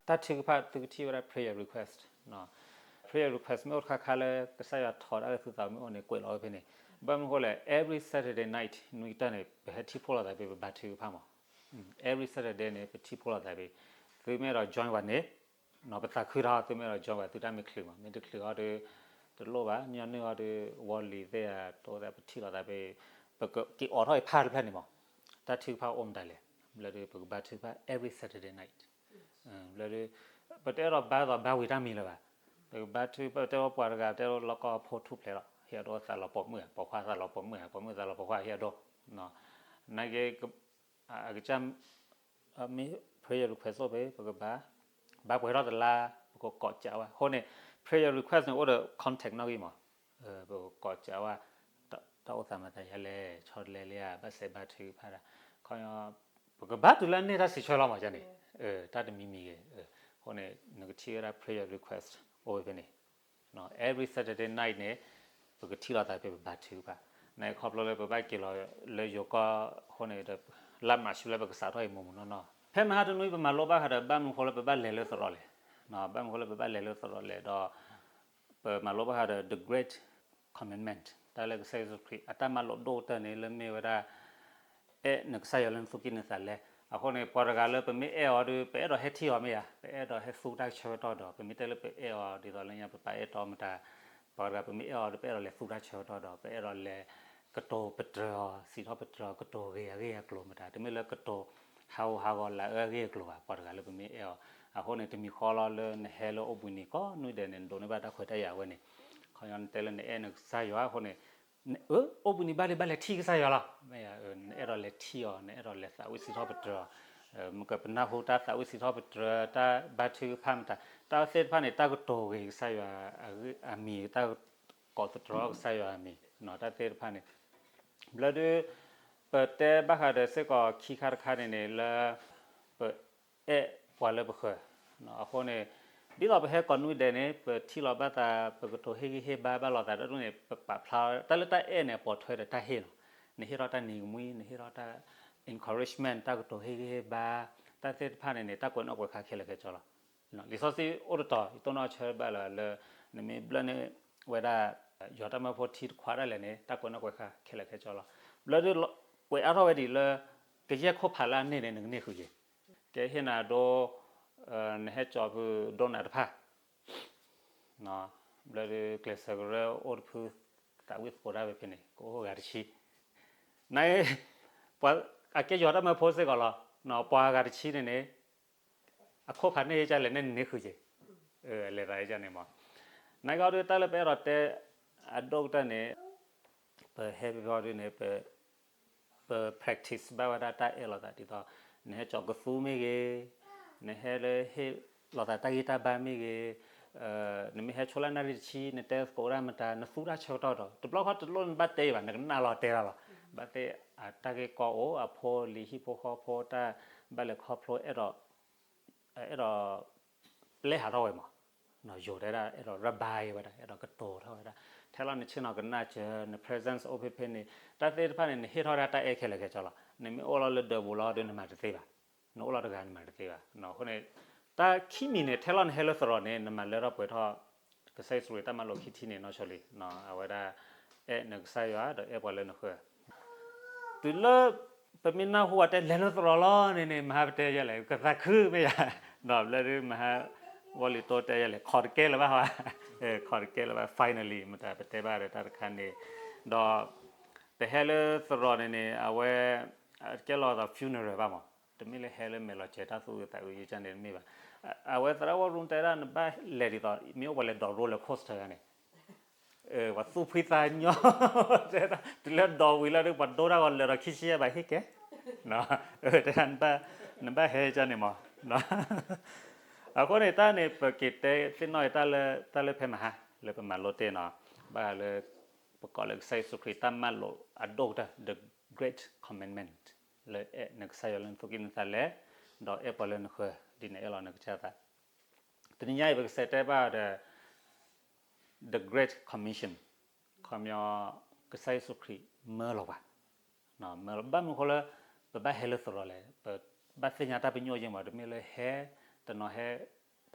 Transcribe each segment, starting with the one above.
တၢ်ထုကဖၣ်သုကထံၣ်ဝဲဒၣ် prayer request, prayer request မ့ၢ်အိၣ်တခါခါလၢကစၢ်ယွၤထီဒါလၢသုသးမ့ၢ်အိၣ်န့ၣ် ကွဲးလီၤဝဲဖဲန့ၣ်. ဘၣ်မနုၤဃိလဲၣ် every Saturday night နွံကတၢၢ်န့ၣ် ပဟဲထံၣ်ဖှိၣ်လိာ်သးဖဲ ပဘါထုကဖၣ်မး. every Saturday န့ၣ် ပထံၣ်ဖှိၣ်လိာ်သးဖဲ, သုမ့ၢ်အဲၣ်ဒိး join ဝဲန့ၣ် ပသးခုတၢ် သုမ့ၢ်အဲၣ်ဒိး join ဝဲ သုတၢ်မ့ၢ်ချုးမး မ့ၢ်တချုးအီၤဒီး တလိၣ်ဘၣ် ညီနုၢ်အီၤဒီး ဝီလံၤသ့ၣ်ဧါ တိသ့ၣ် ပထံၣ်လိာ်သးဖဲ, ပကက့ၤအိးထီၣ်အံၤဖးတဖျၢၣ်န့ၣ်မး. တၢ်ထုကဖၣ်အိၣ်မတၤလဲၣ်. ဘျီဒီး ပကဘါထုကဖၣ် every Saturday night. ဘျီဒီး ပတအဲၣ်ဒိးဘါသိးဘါဝံၤတၢ်မံၤလၢၤဘၣ်. ပကဘါထုကဖၣ် တဲဝဲပှၤတဂၤ တဲဝဲလီၤကီၢ်ဖိထူၣ်ဖျဲးလီၤ ဟ့ၣ်အဒိသးလီၤပိာ်မုၣ်ဧါ ပိာ်ခွါသးလီၤပိာ်မုၣ်ဧါ ပိာ်မုၣ်သးလီၤပိာ်ခွါ ဟ့ၣ်အဒိ, နာ်က့ အကစၢ် မ့ၢ် prayer request အိၣ်ဖဲ ပကဘါ, ဘါပှဲၤထီၣ်တလါ ပကကိးကးဝဲ. အဃိန့ၣ် prayer request န့ၣ် အိၣ်ဒီး contact နီၣ်ဂံၢ်မး, ပကကိးကးဝဲ တၢ်အိၣ်သးမၤသးယါလဲၣ် ဆီတလဲလံဧါ ဘၣ်စဲးဘါထုကဖၣ်တၢ်, ခီ ပကဘါတုၤလၢအန့ၢ်တၢ်စံးဆၢလီၤမးန့ၣ်, တၢ်တမံၤမံၤဂ့ၤ, အဃိန့ၣ် နကထံၣ်ဝဲဒၣ် prayer request အိၣ်ဝဲဖဲန့ၣ် every Saturday night န့ၣ် ပကထံၣ်လိာ်သးဖဲပဘါထုကဖၣ်, နာ်က့ခီဖျိလၢပဘၣ်က့ၤလီၤလၢယိၤကီၢ်အဃိန့ၣ်ဒီး လါမၢ်ၡးလၢပကစးထီၣ်အံၤမိၢ်မိၢ်နီၢ်နီၢ်, ဖဲမဟါတနွံပမၤလိဘၣ်ဃးဒီး ဘၣ်မနုၤဃိလၢပဘၣ်လဲၤလၢသရိာ်လဲၣ်, ဘၣ်မနုၤဃိလၢပဘၣ်လဲၤလၢသရိာ်လဲၣ်ဒီး ပမၤလိဘၣ်ဃးဒီး the great commandment တၢ်လၢကစၢ်ယ့ၣ်ၡူးခရံာ် အတၢ်မၤလိာ်ဒိၣ်ကတၢၢ်န့ၣ် လၢမ့ၢ်ဝဲဒၣ် အဲၣ်နကစၢ်ယွၤလၢနသူၣ်ကံၢ်နသးလဲ. အဃိန့ၣ် ပှၤတဂၤလၢပမ့ၢ်အဲၣ်အီၤဒီး ပအဲၣ်ဒိးဟဲထံၣ်အီၤမ့ၢ်ဧါ, ပအဲၣ်ဒိးဟဲသူတၢ်ဆၢကတီၢ်ဒီး ပမ့ၢ်တဲလၢပအဲၣ်အီၤဒ်သိးလၢညါ ပပာ်အဲၣ်တီမတၤ, ပှၤတဂၤပမ့ၢ်အဲၣ်အီၤဒီး ပအဲၣ်ဒိးလဲၤသူတၢ်ဆၢကတီၢ်ဒီး ပအဲၣ်ဒိးလဲၤကတိၤပတြၢၤအီၤ စံးထီၣ်ပတြၢၤအီၤ ကတိၤဂ့ၤအဂ့ၢ်အကျိၤမတၤ, တမ့ၢ်လၢကတိၤဟးဂူာ်ဟးဂီၤလၢအဂ့ၢ်အကျိၤဘၣ် ပှၤတဂၤလၢပမ့ၢ်အဲၣ်အီၤ. အဃိန့ၣ် တမံၤဃီလီၤလၢနဟဲလၢအိၣ်ဘှံးနံၤကိးနွံဒဲးန့ၣ် နဒိးန့ၢ်ဘၣ်တၢ်ခွဲးတၢ်ယာ်ဝဲန့ၣ်, ခီနတဲလၢနအဲၣ်နကစၢ်ယွၤအဃိန့ၣ် အိၣ်ဘှံးနံၤဘၣ်လံဘၣ်လဲၤထံၣ်ကစၢ်ယွၤလီၤ, နအဲၣ်ဒိးလဲၤထံၣ်အီၤ နအဲၣ်ဒိးလဲၤသးဝံၣ်စံးထီၣ်ပတြၢၤအီၤ, မ့ၢ်ကပနၢ်ဟူတၢ်သးဝံၣ်စံးထီၣ်ပတြၢၤ တၢ်ဘါထုကဖၣ်မတၤ, တၢ်သ့ၣ်တဖၣ်န့ၣ် တၢ်ကတိၤဂ့ၤကစၢ်ယွၤအမံၤ တၢ်ကိးသတြီၤကစၢ်ယွၤအမံၤ တၢ်သ့ၣ်တဖၣ်န့ၣ်, ဘျီဒုး ပတဲဘၣ်ဃးဒီးစ့ၢ်ကီးခံခါတခါန့ၣ်န့ၣ်လၢ ပ အဲၣ်ပှၤလၢပဃၢၤ, အဃိန့ၣ် ဒ်သိးပဟဲကိးနွံဒဲးန့ၣ် ပထံၣ်လီၤဘၣ်သး ပကတိၤဟ့ၣ်ဂံၢ်ဟ့ၣ်ဘါဘၣ်လိာ်သးတၢ်ဒ်န့ၣ် ပပာ်ဖျါတၢ်လၢတၢ်အဲၣ်န့ၣ် အပိာ်ထွဲဒီးတၢ်ဟ့ၣ်လီၤ. နဟ့ၣ်ထီၣ်တၢ်နံၤကမှံ နဟ့ၣ်ထီၣ်တၢ် encouragement တၢ်ကတိၤဟ့ၣ်ဂံၢ်ဟ့ၣ်ဘါ တၢ်သ့ၣ်တဖၣ်န့ၣ်န့ၣ် တၢ်ကွဲးနီၣ်ကွဲးဃါခဲလၢာ်ခဲဆ့လီၤ. လံာ်စီဆှံအိၣ်တတီၤ ယတိၢ်နီၣ်ဆၢဘၣ်လၢ နမ့ၢ်ဘျၢန့ၢ်ဝဲဒၣ် ယွၤတၢ်မၢဖိထံတခွးဒၣ်လဲာ်န့ၣ် တၢ်ကွဲးနီၣ်ကွဲးဃါခဲလၢာ်ခဲဆ့လီၤ. ဘျီဒုး ကွဲးအါထီၣ်ဝဲဒံးလၢ ကယဲၢ်ခိၣ်ဖးလၢအန့ၢ်န့ၣ် နကန့ၢ်ဃုာ်က့ၤ, ကဲဟ့ၣ်နၤဒိ နဟဲကၠီၤဖုဒိၣ်နၤတဖၣ် ဘျီဒုးကျဲးစၢးကရၢအိၣ်တဖု သးဝံၣ်သကိးတၢ်ဝဲဖဲန့ၣ် ကအိၣ်ဂၤတဆံ, န ပှၤအကဲယွၤတၢ်မၢဖိစ့ၢ်ကီးလီၤ. ပှၤဂၤတဆံန့ၣ်န့ၣ် အခိၣ်ဖးန့ၢ်ဟ့ၣ်ကလဲၣ်န့ၣ် နန့ၢ်ဃုာ်က့ၤ, လဲၤသးဟ့ၣ်ကန့ၣ်မး, နကီဒုးတၢ်လၢပအဲၣ်ဒိးတဲ အဒိၣ်ကတၢၢ်န့ၣ် ပဟဲဖဲဖဲဒုးန့ၣ် ပ practice ဘၣ်ဝဲဒၣ်တၢ်အဲၣ်လိာ်သးဒ်သိး နဟဲကၠီၤကသူမ့ၢ်ဂ့ၤ, နဟဲလၢဟ့ၣ်လိာ်သးတၢ်ဂံၢ်တၢ်ဘါမ့ၢ်ဂ့ၤ, နမ့ၢ်ဟဲဆိလၢနၣ်ရံၣ်တဆံ နတဲသကိးဒၣ်မတၤ နသူတၢ်ဆၢကတီၢ်ဒီး တဘျီဃီတလိၣ်နဘၣ်တဲဘၣ် နကနၣ်လီၤတဲတၢ်လီၤ. ဘၣ်သ့ၣ်အတၢ်ဂ့ၢ်ကီအိၣ် အဖိလံၤဟံၣ်ဖိဃီဖိတၢ်ဘၣ်လဲၤခီဖျိ အဲၣ်ဒိး အဲၣ်ဒိး ပျဲဟးထီၣ်ဝဲမး, ယိၤတဲဒၣ် အဲၣ်ဒိး rabbi ဝဲဒၣ် အဲၣ်ဒိးကတိၤထီၣ်ဝဲဒၣ်, ထဲလီၤနဆ့ၣ်နီၤကနၣ်စၢၤ န presence အိၣ်ဖဲဖဲန့ၣ် တၢ်သ့ၣ်တဖၣ်န့ၣ် နဟ့ၣ်ထီၣ်ဒၣ်တၢ်အဲၣ်ခဲလၢာ်ခဲဆ့လီၤ. နမ့ၢ်အိၣ်လီၤလၢဒၢးပူၤလီၤဒီးနမၤတသ့ဘၣ်, နအိၣ်လီၤတဂၤနမၤတသ့ဘၣ်. အဃိန့ၣ် တၢ်ခံမံၤန့ၣ် ထဲလီၤနဟဲလၢသရိာ်န့ၣ် နမၤလၢထီၣ်ပှဲၤထီၣ် ကစၢ်ယ့ၣ်ၡူးခရံာ်တၢ်မၤလိာ်ခံထံၣ်န့ၣ်နီၢ်ဆိလံ, အဝဲဒၣ် အဲၣ်နကစၢ်ယွၤဒီးအဲၣ်ပှၤလၢနဃၢၤ တုၤလၢ ပမ့ၢ်နၢ်ဟူအတဲလဲၤလၢသရိာ်လီၤန့ၣ်န့ၣ် မဟါပတဲယဲလဲၣ် ကသးခုမ့ၢ်ယါ, ဒီးဘျီဒုးမဟါ ဝီလံၤတိတဲယဲလဲၣ် ခီၣ်တကဲလၢၤဘၣ်ဟါ, ခီၣ်တကဲလၢၤဘၣ် finally မတၤပတဲဘၣ်ဒီးတၢ်တခါန့ၣ်, ဒီး ပဟဲလၢသရိာ်န့ၣ်န့ၣ် အဝဲ ကဲလီၤသး funeral ဘၣ်မး, တမ့ၢ်လၢဟဲလၢမဲာ်လီၤစဲၤတၢ်သူၣ်အုးသးအုးယကန့ၣ်တမ့ၢ်ဘၣ်. အဝဲသရၣ်ဝီရူတဲဒၣ်နဘၣ်လဲၤဒ်သိး မ့ၢ်အိ�roller coaster တဂၤန့ၣ် ပှၤသူၣ်ဖှံသးညီ, တုၤလၢဒိးဝံၤလီၤဒီး ပှၤဒိတၢ်ဂီၤလၢာ်ဒီးခံဆံယဲၢ်ဘၣ်ဟ့ၣ်ကဲ, တဲဒၣ် နဘၣ်ဟဲကန့ၣ်မး, အဃိန့ၣ် တၢ်န့ၣ် ပက့ၤတဲသ့ၣ်နီၣ်အံၤ တၢ်လၢဖဲမဟါ လၢပမၤလိတ့ၢ်နီၤ, ဘၣ်ဃးလၢ ပကိးလၢကစၢ်ယ့ၣ်ၡူးခရံာ်တၢ်မၤလိာ်အဒိၣ်ကတၢၢ် the great commandment လၢအဲၣ်နကစၢ်ယွၤလၢနသူၣ်ကံၢ်နသးလဲ, ဒီးအဲၣ်ပှၤလၢနဃၢၤ ဒ်နအဲၣ်လီၤနကစၢ်သး. တနံၤညါအံၤ ပကစးတဲဘၣ်ဒီး the great commission, ခီပညီ ကစၢ်ယ့ၣ်ၡူးခရံာ်မၢလီၤပှၤ, မၢလီၤ ဘၣ်မနုၤဃိလၢ ပဘၣ်ဟဲလၢသရိာ်လဲၣ်, ပဘၣ်သ့ၣ်ညါတၢ်ပညိၣ်ယဲၢ်မး, တမ့ၢ်လၢဟဲ တနီၤဟဲ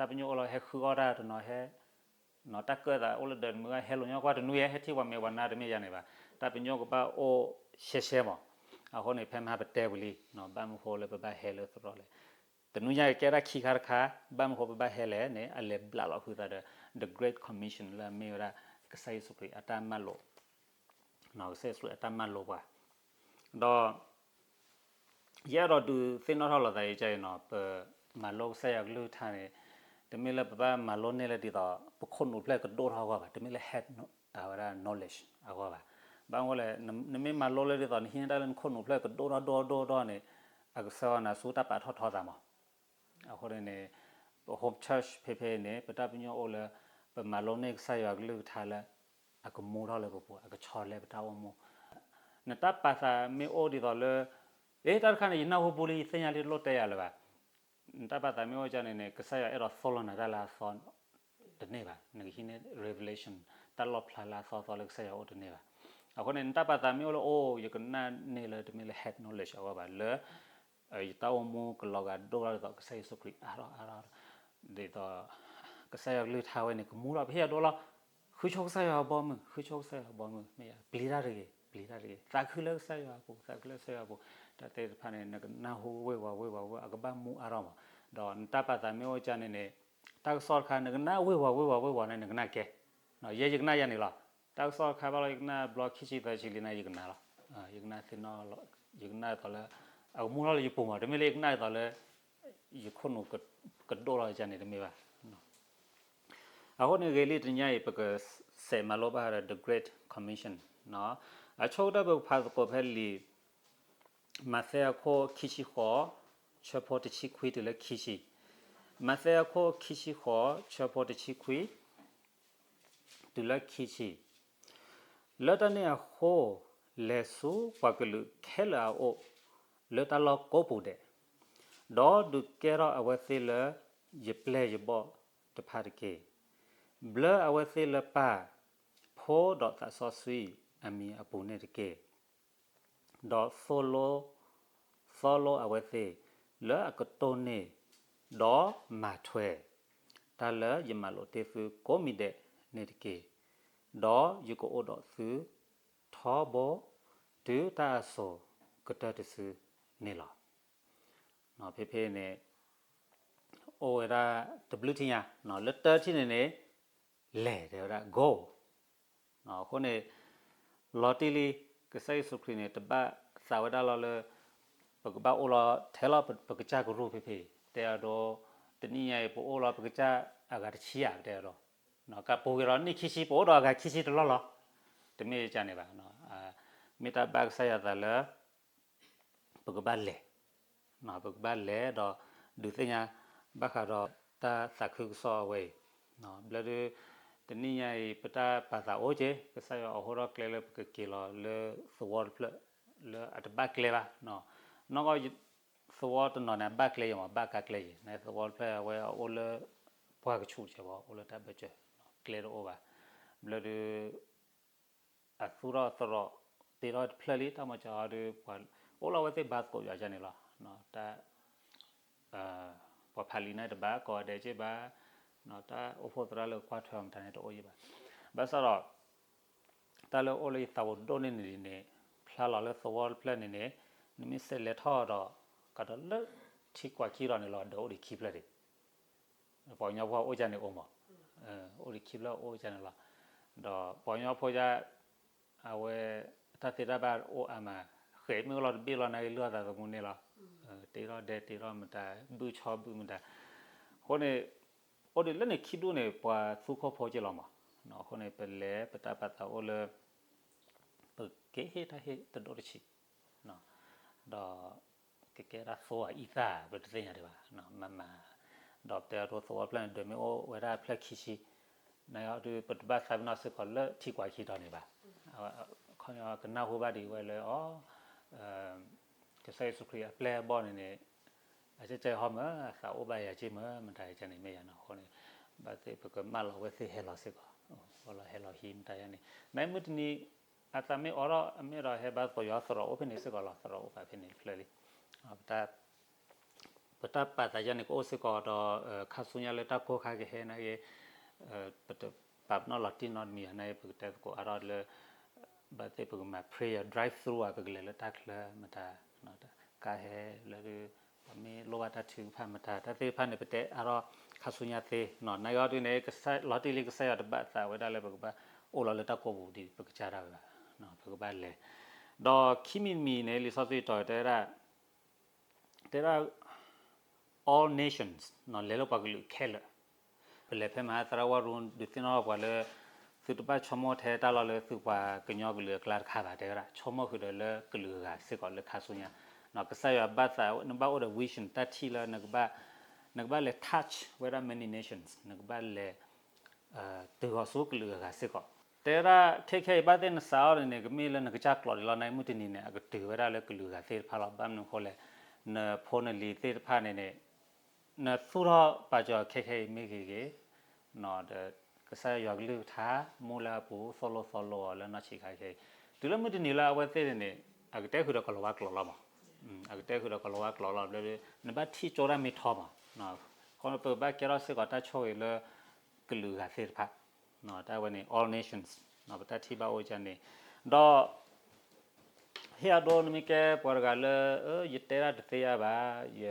တၢ်ပညိၣ်အိၣ်လီၤ ဟဲဃုအီၣ်တၢ်တနီၤဟဲ တၢ်ကၢၣ်သးအိၣ်လၢဒၢးတမုာ် ဟဲလိာ်ညီကွၢ်တနွံ ဟဲထံၣ်ပှၤမဲာ်ပှၤနါတမ့ၢ်ယၤန့ၣ်ဘၣ်. တၢ်ပညိၣ်ကဘၣ်အိၣ်ရှဲရှဲမး. အဃိန့ၣ် ဖဲမဟါပတဲဝံၤလံ ဘၣ်မနုၤဃိလၢပဘၣ်ဟဲလၢသရိာ်လဲၣ်. တနွံညါကကဲတၢ်ခံခါတခါ ဘၣ်မနုၤဃိပဘၣ်ဟဲလဲၣ်န့ၣ် အလဲၤဘျးလီၤဃုာ်သးဒီး the Great Commission လၢအမ့ၢ်ဝဲဒၣ် ကစၢ်ယ့ၣ်ၡူးခရံာ်အတၢ်မၤလိာ် ကစၢ်ယ့ၣ်ၡူးခရံာ်အတၢ်မၤလိာ်ပှၤ ဒီး ယအဲၣ်ဒိးဒုးသ့ၣ်နီၣ်ထီၣ်လိာ်သးအံၤ ကဲအံၤနီၤ ပမၤလိကစၢ်ယွၤကလုၢ်ကထါန့ၣ် တမ့ၢ်လၢပဘၣ်မၤလိန့ၢ်လၢဒ်သိး ပခိၣ်နူာ်ဖျၢၣ်ကဒိၣ်ထီၣ်အဂီၢ်ဘၣ်, တမ့ၢ်လၢ head အဝဲဒၣ် knowledge အဂီၢ်ဘၣ်. ဘၣ်မနုၤလဲၣ် နမ့ၢ်မၤလိလၢဒ်သိး နဟံးန့ၢ်တၢ်လၢနခိၣ်နူာ်ဖျၢၣ်ကဒိၣ်ထီၣ်ဒိၣ်ထီၣ်ဒိၣ်ထီၣ်န့ၣ် အကဆှၢအီၤနၤဆူတၢ်ပာ်ထီၣ်ထီသးမး. အဃိန့ၣ်န့ၣ် ပ home church ဖဲဖဲန့ၣ် ပတၢ်ပညိၣ်အိၣ်လၢ ပမၤလိန့ၢ်ကစၢ်ယွၤကလုၢ်ကထါလၢ အကမူထီၣ်လၢပပူၤ အကဆီတလဲပတၢ်အိၣ်မူ. နတၢ်ပာ်သးမ့ၢ်အိၣ်ဒ်သိးလၢ အ့ တၢ်တခါန့ၣ် ယနၢ်ဟူပူၤလံ ယသ့ၣ်ညါလံ တလိၣ်တဲယၤလၢၤဘၣ်. နတၢ်ပာ်သးမ့ၢ်အိၣ်ကန့ၣ်န့ၣ် ကစၢ်ယွၤအဲၣ်ဒိးသိၣ်လိနၤတၢ်လၢအသီတန့ၢ်ဘၣ်. နကဟံးန့ၢ် revelation တၢ်လီၣ်ဖျါလၢအသီသီလၢကစၢ်ယွၤအိၣ်တန့ၢ်ဘၣ်. အဃိန့ၣ် နတၢ်ပာ်သးမ့ၢ်အိၣ်လၢအိၣ် ယကနၣ်န့ၢ်လၢတမ့ၢ်လၢ head knowledge အဂီၢ်ဘၣ်လၢ ယတၢ်အိၣ်မူကလီၤဂာ်ဒိၣ်ထီၣ်ဒ်သိး ကစၢ်ယ့ၣ်ၡူးခရံာ်အါထီၣ်အါထီၣ် ဒ်သိး ကစၢ်ယွၤကလုၢ်ကထါဝဲန့ၣ် ကမူထီၣ် ပဟ့ၣ်အဒိလီၤ. ဃုဆိကစၢ်ယွၤအဘီအမုၢ် ဃုဆိကစၢ်ယွၤအဘီအမုၢ် မ့ၢ်ယၤ ပျံၤတၢ်တဂ့ၤ ပျံၤတၢ်တဂ့ၤ သးခုလၢကစၢ်ယွၤအပူၤ သးခုလၢကစၢ်ယွၤအပူၤ တၢ်သ့ၣ်တဖၣ်န့ၣ် နကနၢ်ဟူဝ့ၤဝီၤဝ့ၤဝီၤဝ့ၤ အကဘၣ်မူအါထီၣ်မး. ဒီးနတၢ်ပာ်သးမ့ၢ်အိၣ်ကန့ၣ်န့ၣ် တၢ်ကစီၣ်တခါ နကနၣ်ဝ့ၤဝီၤဝ့ၤဝီၤဝ့ၤဝီၤန့ၣ် နကနၣ်ကဲ ယဲယကနၣ်ယၤန့ၣ်လီၤ. တၢ်ကစီၣ်တခါဘၣ်လီၤ ယကနၣ်ဘျီခံဆံသၢဆံလံန့ၣ် ယကနၣ်လီၤ. ယကနၣ်သ့ၣ်နီၣ်လီၤ ယကနၣ်သိးလၢ အကမူထီၣ်လၢယပူၤမး တမ့ၢ်လၢယကနၣ်သိးလၢ ယခိၣ်နူာ်ကဒိၣ်ထီၣ်ယကန့ၣ် တမ့ၢ်ဘၣ်. အဃိန့ၣ် ဂ့ၤလံတနံၤညါအံၤ ပကစးမၤလိဘၣ်ဒီး the Great Commission အဆိကတၢၢ် ပကဖးသကိးဖဲလံာ် မးသဲအခိၣ်ခံဆံဃိး ဆၢဖိတဆံခွံတုၤလၢခံဆံ. မးသဲအခိၣ်ခံဆံဃိး ဆၢဖိတဆံခွံ တုၤလၢခံဆံ. လၢတၢ်န့ၣ်အဃိ, လဲၤဆူပှၤကလုာ်ခဲလၢာ်အအိၣ် လၢတၢ်လီၢ်ကိးပူၤဒဲး, ဒီးဒုးကဲထီၣ်အဝဲသ့ၣ်လၢယပျဲၢ်ယဘီၣ်တဖၣ်တက့ၢ်. ဘျၢအဝဲသ့ၣ်လၢပၢ်, ဖိဒီးသးစီဆှံအမံၤအပူၤန့ၣ်တက့ၢ်. ဒီးသိၣ်လိ သိၣ်လိအဝဲသ့ၣ်လၢအကတိၢ်န့ၢ် ဒီးမၤထွဲ တၢ်လၢယမၤလိာ်တ့ၢ်သုကိးမံၤဒဲးန့ၣ်တက့ၢ်. ဒီးယကအိၣ်ဒီးသုထီဘိ တုၤတၢ်အစိၤကတၢၢ်တစုန့ၣ်လီၤ. ဖဲဖဲန့ၣ် အိၣ်ဝဲဒၣ်တဘျုးထံၣ်ညါ လၢတၢထံၣ်န့ၣ်န့ၣ် လဲၤတဲဝဲဒၣ် go အဃိန့ၣ် လီၤတံၢ်လံ ကစၢ်ယ့ၣ်ၡူးခရံာ်န့ၣ် တဘၣ်သးဝဲဒၣ်လီၤလၢ ပကဘၣ်အိၣ်လီၤထဲလီၤပကစၢ်ကရူၢ်ဖဲဖဲ တဲအဒိ တနံၣ်ညါအံၤ ပအိၣ်လီၤပကစၢ်အဂၤတဆံဧါ ပတဲအဒိ ကပူၤက့ၤဒီးနံၣ်ခံဆံ ပအိၣ်ဒီးအဂၤခံဆံတလီၢ်လီၤ တမ့ၢ်ကန့ၣ်ဘၣ်. မ့ၢ်တၢ်ဘၣ်ကစၢ်ယွၤသးလၢ ပကဘၣ်လဲၤ ပကဘၣ်လဲၤဒီး ဒုးသ့ၣ်ညါ ဘၣ်ဃးဒီးတၢ်သးခုကစီၣ်အဝဲအံၤ ဘျီဒု တနံၣ်ညါအံၤ ပတၢ်ပာ်သးအိၣ်က့ၤ ကစၢ်ယွၤအိးထီၣ်ကျဲလၢပကက့ၤလီၤလၢသဝီတဖျၢၣ် လၢအတဘၣ်ကျဲဘၣ်. နီၢ်ကီၢ် သဝီတနီၤန့ၣ် ဘၣ်ကျဲယၤမး ဘၣ်ကါကျဲယၤ နသဝီတဖျၢၣ်အဝဲအအိၣ်လၢ ပှၢ်ကဆူးကဲဘၣ် အိၣ်လၢတၢ်ဘၢၣ်စၢၤ ကျဲတအိၣ်ဘၣ်. ဘျီဒု အသူၣ်ထီၣ်သရိာ်တ့ထီၣ်တဖျၢၣ်လံ တၢ်မၤစၢၤအီၤဒီး ပှၤအိၣ်လီၤဝဲသ့ၣ်ဘါသကိးယၤန့ၣ်လီၤ. တၢ် ပှၤဖးလံာ်န့ၣ်တဘၣ် ကိးဂၤဒဲးက့ဘၣ် တၢ်အိၣ်ဖှိၣ်သရၣ်လၢကွၢ်ထွဲအီၤမတၤန့ၣ်တအိၣ်ယံၤဘၣ်. ဘၣ်ဆၣ်ဒီး တၢ်လၢအိၣ်လၢယသးအိၣ်ဒိၣ်န့ၢ်န့ၣ်န့ၣ် ဖျါလီၤလၢသဝီတဖျၢၣ်န့ၣ်န့ၣ် နမ့ၢ်စးလဲၤထီၣ်ဒီး ကဒီးလၢထံကွၢ်ခံဒီးန့ၣ်လီၤ ဒီးအိၣ်ဒံးခံဖျၢၣ်ဒံး ပှၤကညီဖိအိၣ်ကန့ၣ်အိၣ်မး အိၣ်ဒံးခံဖျၢၣ်အိၣ်ကန့ၣ်လီၤ. ဒီးပှၤကညီဖိယါ အဝဲ တၢ်သ့တၢ်ဘၣ်အိၣ်အါမး ဃဲးမ့ၢ်အိၣ်လီၤတဘ့ၣ်လီၤ နာ်က့လုၢ်အီၣ်သးသမူန့ၣ်လီၤ. တ့ထီၣ်ဒဲတ့ထီၣ်မတၤ ဘုၣ်ဆီဘုၣ်မတၤ အဃိန့ၣ် အိၣ်ဒံးလၢန့ၣ်ခံဒူၣ်န့ၣ် ပှၤသူခိၣ်ဖိက့လီၤမး. အဃိန့ၣ် ပလဲၤပတၢ်ပာ်သးအိၣ်လၢ ပကဟ့ၣ်တၢ်ဟ့ၣ်တဒိၣ်တဆံး ဒီး ကကဲဒၣ်သိအအံသၣ် ပတသ့ၣ်ညါဒံးဘၣ် မၤမၤ ဒီးပတဲအဒိသဝီဖျၢၣ်န့ၣ် ဒၢးမ့ၢ်အိၣ်ဝဲဒၣ်ဖျၢၣ်ခံဆံ နဒုး ပတဘၣ်သးပ့ၤနီၣ်စ့ၢ်ကီးလၢထံကွၢ်ခံဒီးန့ၣ်ဘၣ်. ခီကနၣ်ဟူဘၣ်ဒံးဝဲလၢအီၤ ကစၢ်ယ့ၣ်ၡူးခရံာ်အပျဲၢ်အဘီၣ်န့ၣ်န့ၣ် အကဲကဲဟီမၢ် အသးအိၣ်ဘၣ်ယၤက့မၢ် မတၤကန့ၣ်မ့ၢ်ယၤနီၤ အဃိန့ၣ် ဘၣ်သ့ၣ်ပကမၢလီၤဝဲသ့ၣ်ဟဲလီၤစ့ၢ်ကီး ပလီၤဟဲလီၤဟံးမတၤယၤန့ၣ် နမုၢ်တနံၤ အသးမ့ၢ်အိးထီၣ် အမ့ၢ်ဒီးဟဲဘါသကိးယွၤသရိာ်အိၣ်ဖဲန့ၣ်စ့ၢ်ကီးလီၤ သရိာ်အိၣ်ပာ်ဖဲန့ၣ်တဖျၢၣ်လံ ပတၢ် ပတၢ်ပာ်သးယါန့ၣ် ကအိၣ်စ့ၢ်ကီးဒီး ခါဆူညါလၢတၢ်ကိၢ်ခါကဟဲနာ်က့ ပတပာ်ပနီၣ်လီၤတံၢ်နီတမံၤဘၣ်နာ်က့ ပကတဲသကိးအါထီၣ်လၢ ဘၣ်သ့ၣ်ပကမၤ prayer drive through ဧါ ပကလဲၤလၢတၢ်ချၢမတၤ ကါဟဲလၢ ပမ့ၢ်လိၣ်ဘၣ်တၢ်ထုကဖၣ်မတၤ တၢ်သ့ၣ်တဖၣ်န့ၣ် ပတဲအါထီၣ်ခါဆူညါသ့ နာ်က့အီၤဒ်န့ၣ် လီၤတံၢ်လံ ကစၢ်ယွၤတဘၣ်သးဝဲဒၣ်လၢပကဘၣ်အိၣ်လီၤလၢတၢ်ကိာ်ပူၤဒ်ပကစၢ်ဒၣ်ဝဲဘၣ်, ပကဘၣ်လဲၤ ဒီးခံမံၤတမံၤန့ၣ် လံာ်စီဆှံတဲဝဲဒၣ် တဲဒၣ် all nations လဲၤလၢပှၤကလုာ်ခဲလၢာ်, ပလဲၤဖဲမဟါသရၣ်ဝါရူ ဒုးသ့ၣ်နီၣ်ပှၤလၢ သုတဘၣ်ဆိကမိၣ်ထဲတၢ်လီၢ်လၢသုပှၤကညီကလုာ်အကျါတခါဘၣ် တဲဝဲဒၣ် ဆိကမိၣ်ဃုာ်ဒီးလၢကလုာ်အဂၤစ့ၢ်ကီးလၢခါဆူညါ, ကစၢ်ယွၤဘၣ်သး နဘၣ်အိၣ်ဒီး vision တၢ်ထံၣ်လၢ နကဘၣ်လဲၤ touch ဝဲဒၣ် many nations နကဘၣ်လဲၤ တုၤဃီၤဆူကလုာ်အဂၤစ့ၢ်ကီး, တဲဝဲဒၣ် ခဲခဲအံၤဘၣ်သ့ၣ်နစးအီၤန့ၣ်န့ၣ် ကမ့ၢ်လၢနကစၢ်ကျိာ်ဒံးလီၤ နာ်က့မုၢ်တနံၤန့ၣ် အကတုၤဝဲဒၣ်လၢကလုာ်အဂၤသ့ၣ်တဖၣ်လီၤ. ဘၣ်မနုၤအဃိလဲၣ်, နဖိနလံၤသ့ၣ်တဖၣ်န့ၣ်န့ၣ် နသူၣ်ထီၣ်ပာ်စၢၤခဲခဲအံၤမ့ၢ်ဂ့ၤဂ့ၤ ဒီးကစၢ်ယွၤကလုၢ်ကထါ မူလၢအပူၤ သိၣ်လိသီလိအီၤလၢနီၢ်ဆံးခါခဲအံၤ, တုၤလၢမုၢ်တနံၤလၢအဝဲသ့ၣ်န့ၣ်န့ၣ် အကတဲဃုာ်ဒီးကီၤလၤဝါကျိာ်လီၤမး, အကတဲဃုာ်ဒီးကီၤလၤဝါကျိာ်လီၤ ဘျီဒီး နဘၣ်ထံၣ်ကၠိတၢ်မ့ၢ်ထီမး, ခီဖျိပဘၣ်ကဲထီၣ်စ့ၢ်ကီးတၢ်ဆိၣ်ဂ့ၤလၢ ကလုာ်အဂၤသ့ၣ်တဖၣ်, တၢ်ဝဲန့ၣ် all nations ပတၢ်ထံၣ်ဘၣ်အိၣ်ကန့ၣ်, ဒီး ဟ့ၣ်အဒိ နမ့ၢ်ကဲပှၤတဂၤလၢ ယတဲတၢ်တသ့ယါဘၣ်, ယ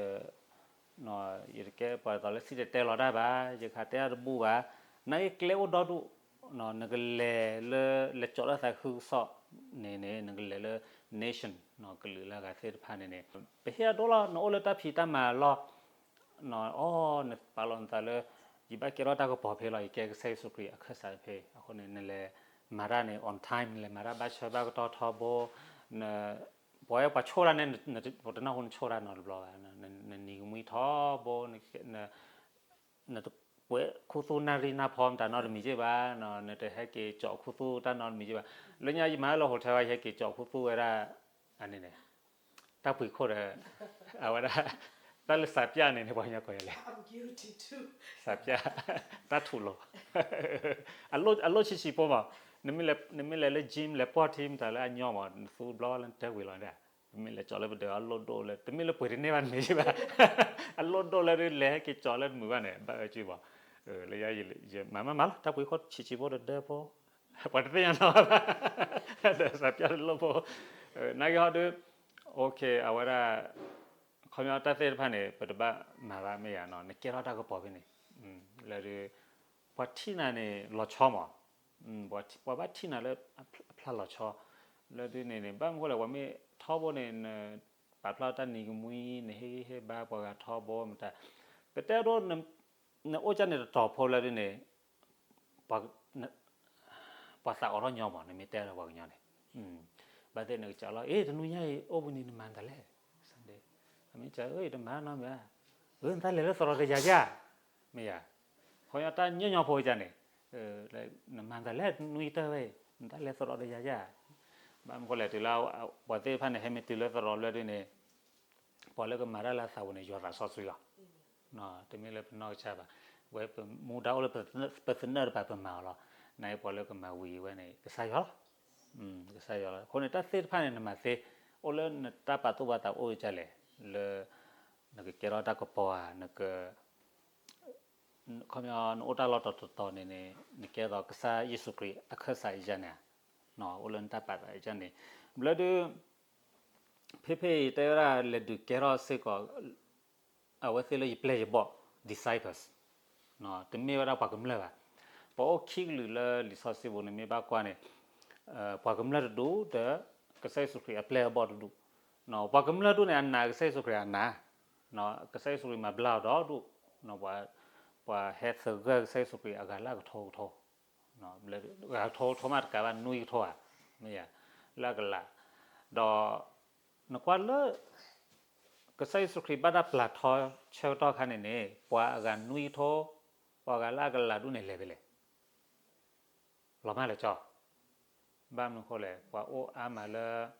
ယတကဲပှၤတဂၤလၢစံၣ်တဲၤတဲလီၤတၢ်ဘၣ်, ယကဟးတဲတၢ်တဘူၣ်ဘၣ်, နာ်က့ကျဲအိၣ်ဒီဒူၣ်, နကလဲၤလၢ လဲၤကၠီးလၢသးခုကစီၣ်န့ၣ်န့ၣ် နကလဲၤလၢ nation ကလုာ်လၢအဂၤသ့ၣ်တဖၣ်န့ၣ်န့ၣ် ပဟ့ၣ်အဒိလီၤ နအိၣ်လၢတၢ်ဖံးတၢ်မၤအလီၢ် အီ နပာ်လီၤနသးလၢ ယဘၣ်ကဲထီၣ်တၢ်ကပီၤဖဲလီၤ ယကဲကစၢ်ယ့ၣ်ၡူးခရံာ်အခၢၣ်စးဖဲအဃိန့ၣ် နလဲၤမၤတၢ်န့ၣ် on time နလဲၤမၤတၢ်ဘၣ်ဆၢဘၣ်ကတီၢ်ထီဘိ, ပှၤပှၤဆိၣ်တၢ်န့ၣ် ပတနၢ်ဟူနဆိၣ်တၢ်နီတဘျီဘၣ်, နနံၤကမှံထီဘိ, နတကွဲးခူသူၣ်နၣ်ရံၣ်နၢ်ဖီမတၤနီတမံၤက့ဘၣ်, နတဟဲက့ၤကၠီးခူသူၣ်တၢ်နီတမံၤက့ဘၣ်, လၢညါယမၤလၢ hotel ဘၣ် ယဟဲက့ၤကၠီးခူသူၣ်ဝဲဒၣ် အန့ၣ်န့ၣ် တၢ်ပှ့ၤခိၣ်ဒီး အဝဲဒၣ် တၢ်လၢစးပျၢ်န့ၣ်န့ၣ် ပှၤကညီကိးယၤလဲၣ်, စးပျၢ် တၢ်ထူးလိာ် အလိၣ်ဆံးဆံးဖိမး, နမ့ၢ်လဲၤလၢ gym လဲၤပှီၢ်ထံမတၤလၢအညီမး နသူဘျီလၢနတဲဝံၤလီၤဒၣ်, မ့ၢ်လဲၤကၠီးလၢပဒၢးအလိၣ်ဒိၣ်လၢ တမ့ၢ်လၢပှ့ၤတန့ၢ်ဘၣ်တမ့ၢ်ဘၣ်, အလိၣ်ဒိၣ်လၢလဲၤဟဲက့ၤကၠီးလၢတမုာ်ဘၣ်န့ၣ် ဘၣ်အၢကံဘၣ်, လၢယမၤမးမးလီၤ တၢ်ပှ့ၤခိၣ်ဆံးဆံးဖိဒီးဒၢဖိ ပှၤတသ့ၣ်ညါနီၤဘၣ်, ဒီးစးပျၢ်တလိၣ်ဖိ, နာ်က့ဟီဒုး အဝဲဒၣ် ခီပညီတၢ်သ့ၣ်တဖၣ်န့ၣ် ပတဘၣ်မၤဘၣ်မ့ၢ်ယၤနီၤ နကဲထီၣ်တၢ်ကပီၤဖဲန့ၣ်, လၢဒုး ပှၤထံၣ်နၤန့ၣ် လီၤဆီမး, ပှၤဘၣ်ထံၣ်နၤလၢအဖျါလီၤဆီ, လၢဒုးန့ၣ်န့ၣ် ဘၣ်မနုၤဃိလဲၣ် ပှၤမ့ၢ်ထီဘိန့ၣ် နပာ်ဖျါတၢ်နံၤကမှံ နဟ့ၣ်ဂံၢ်ဟ့ၣ်ဘါပှၤဂၤထီဘိမတၤ, ပတဲဒိ နအိၣ်ကၢ်န့ၣ်တတီၤဖိလၢဒုးန့ၣ် ပှၤသးအိးထီၣ်ညီမး နမ့ၢ်တဲဒီးပှၤကညီန့ၣ်, ဘၣ်သ့ၣ်နကစးလီၤ အ့ တနွံညါအံၤ အိၣ်ဘှံးနံၤနမၤနတၢ်လဲၣ်, မ့ၢ်က အ့ တမၤနီတမံၤဘၣ်, အၢ နတၢ်လဲၤလၢသရိာ်တယၤယၤ, မ့ၢ်ယၤ, ခီပညီတၢ်ညီညီဖိကန့ၣ်, နမၤနတၢ်လဲၣ် နွံတၢ်ဝဲအံၤ နတၢ်လဲၤသရိာ်တယၤယၤ, ဘၣ်မနုၤဃိလဲၣ်တုၤလၢ ပှၤသ့ၣ်တဖၣ်န့ၣ် ဟဲမ့ၢ်တုၤလၢသရိာ်လၢဒုးန့ၣ် ပှၤလၢကမၤတၢ်လၢအသးပူၤန့ၣ် ယွၤသးစီဆှံလီၤ, တမ့ၢ်လၢပနီၢ်ကစၢ်ဘၣ်, ဝဲပမူဒါအိၣ်လၢပသနၢၣ်တပၤပမၤအီၤလီၤ, နာ်က့ပှၤလၢကမၤဝံၤဝဲန့ၣ် ကစၢ်ယွၤလီၤ, ကစၢ်ယွၤလီၤ, အဃိန့ၣ် တၢ်သ့ၣ်တဖၣ်န့ၣ် နမၤသ့, အိၣ်လၢနတၢ်ပာ်သူၣ်ပာ်သးအိၣ်ကလဲၣ်, လၢ နကကဲထီၣ်တၢ်ကပီၤဧါ, နက ခီပညီ နအိၣ်တၢ်လီၢ်တတီၤတတီၤန့ၣ်န့ၣ် နကဲသိးကစၢ်ယ့ၣ်ၡူးခရံာ်အခၢၣ်စးအံၤန့ၣ်, အိၣ်လၢနတၢ်ပာ်သးအံၤန့ၣ်, ဘျီဒုး ဖဲဖဲအံၤတဲဝဲဒၣ်လဲၤဒုးကဲထီၣ်စ့ၢ်ကီး အဝဲသ့ၣ်လၢယပျဲၢ်ယဘီၣ် disciples, တမ့ၢ်ဝဲဒၣ်ပှၤကမျၢၢ်ဘၣ်, ပှၤအိၣ်ခံကလုာ်လၢလံာ်စီဆှံပူၤန့ၣ်မ့ၢ်ဘၣ်ကွၢ်န့ၣ်, ပှၤကမျၢၢ်တဒူၣ်ဒီး ကစၢ်ယ့ၣ်ၡူးခရံာ်အပျဲၢ်အဘီၣ်တဒူၣ်, ပှၤကမျၢၢ်ဒူၣ်န့ၣ် အနာ်ကစၢ်ယ့ၣ်ၡူးခရံာ်အနာ်, ကစၢ်ယ့ၣ်ၡူးခရံာ်မၤဘျါအီၤဒီဒူၣ်, ပှၤဟဲသဂၢၢ်ကစၢ်ယ့ၣ်ၡူးခရံာ်အဂၤလၢအကထိကထိ ဂၤကထိကထိမးတကးဘၣ် နွံကထိဧါ, မ့ၢ်ယၤ, လၢအကလး, ဒီး နကွၢ်လၢ ကစၢ်ယ့ၣ်ၡူးခရံာ်ဘၣ်တၢ်ပျၢ်ထီဆၢကတီၢ်အခါန့ၣ်န့ၣ် ပှၤအဂၤနွံကထိ, ပှၤဂၤလၢအကလးဒူၣ်န့ၣ်လဲၤဖဲလဲၣ်, လီၤမၢ်လၢကၠီ, ဘၣ်မနုၤဃိလဲၣ် ပှၤအိၣ်အါမးလၢ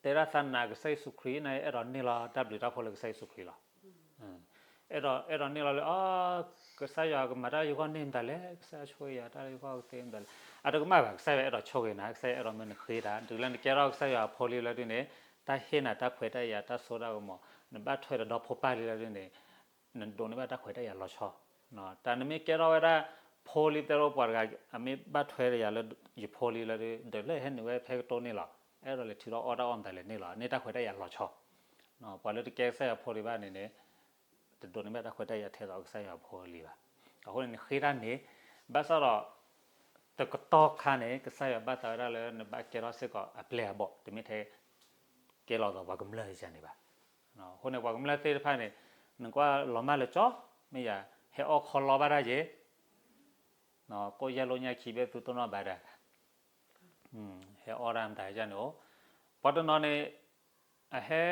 တဲဒၣ်သးနာ်ကစၢ်ယ့ၣ်ၡူးခရံာ်န့ၣ် အဲၣ်ဒိးန့ၢ်လီၤတၢ်ဘျုးတၢ်ဖှိၣ်လၢကစၢ်ယ့ၣ်ၡူးခရံာ်လီၤ. အဲၣ်ဒိး အဲၣ်ဒိးန့ၢ်လီၤလၢ အ ကစၢ်ယွၤကမၤတၢ်လၢယဂီၢ်န့ၢ်မတၤလဲၣ်, ကစၢ်ယွၤဆိၣ်ဂ့ၤယၤတၢ်လၢယဂီၢ်ကသ့မတၤလဲၣ်. အတကမၣ်ဘၣ်, ကစၢ်ယွၤအဲၣ်ဒိးဆိၣ်ဂ့ၤနၤ, ကစၢ်ယွၤအဲၣ်ဒိးမၢနဃ့တၢ်, တုၤလၢနကဲထီၣ်ကစၢ်ယွၤအဖိလံလၢဒုးန့ၣ်, တၢ်ဟ့ၣ်နၤတၢ်ခွဲးတၢ်ယာ်တၢ်စိတၢ်ကမီၤ, နဘၣ်ထွဲဒီးဒီဖိပၢ်လံလၢဒ်န့ၣ်, နဒိးန့ၢ်ဘၣ်တၢ်ခွဲးတၢ်ယာ်လီၤဆီ, တၢ်နမ့ၢ်ကဲထီၣ်ဝဲဒၣ်ဖိလံ တဲလီၤပှၤတဂၤ အမ့ၢ်ဘၣ်ထွဲဒီးယၤလၢယဖိလံလၢဒ် ဒီးလၢဟဲနုာ်ဝဲဖဲကတိၢ်န့ၣ်လီၤ, အဲၣ်ဒိးလဲၤထုးထီၣ်အီၣ်တၢ်အီၣ်မတၤလဲၣ်န့ၣ်လီၤ, န့ၢ်တၢ်ခွဲးတၢ်ယာ်လီၤဆီ, ပှၤလၢတကဲကစၢ်ယွၤဖိဒံးဘၣ်န့ၣ်န့ၣ် တဒိးန့ၢ်ဘၣ်တၢ်ခွဲးတၢ်ယာ်ထဲသိးကစၢ်ယွၤဖိလံဘၣ်. အဃိန့ၣ် နဃ့တၢ်န့ၣ် ဘၣ်ဆၣ်ဒီး တကတီၢ်ခါန့ၣ် ကစၢ်ယွၤဘၣ်သးဝဲဒၣ်လၢနဘၣ်ကဲထီၣ်စ့ၢ်ကီးအပျဲၢ်အဘီၣ်, တမ့ၢ်ထဲကဲလီၤသိးပှၤကမျၢၢ်ယၤန့ၣ်ဘၣ်. အဃိန့ၣ် ပှၤကမျၢၢ်သ့ၣ်တဖၣ်န့ၣ် နကွၢ်လီၤမၢ်လၢကၠီ, မ့ၢ်ယၤ ဟဲအီၣ်ခီလီဘၣ်တၢ်ယ့ၣ်, ကိၣ်ယဲၢ်လိညါခံဘ့ၣ်သုတိၢ်နီၣ်ဘၣ်ဒၣ် ဟဲအီၣ်တၢ်မတၤယၤန့ၣ်အိၣ်, ပှၤတနီၤန့ၣ် အဟဲ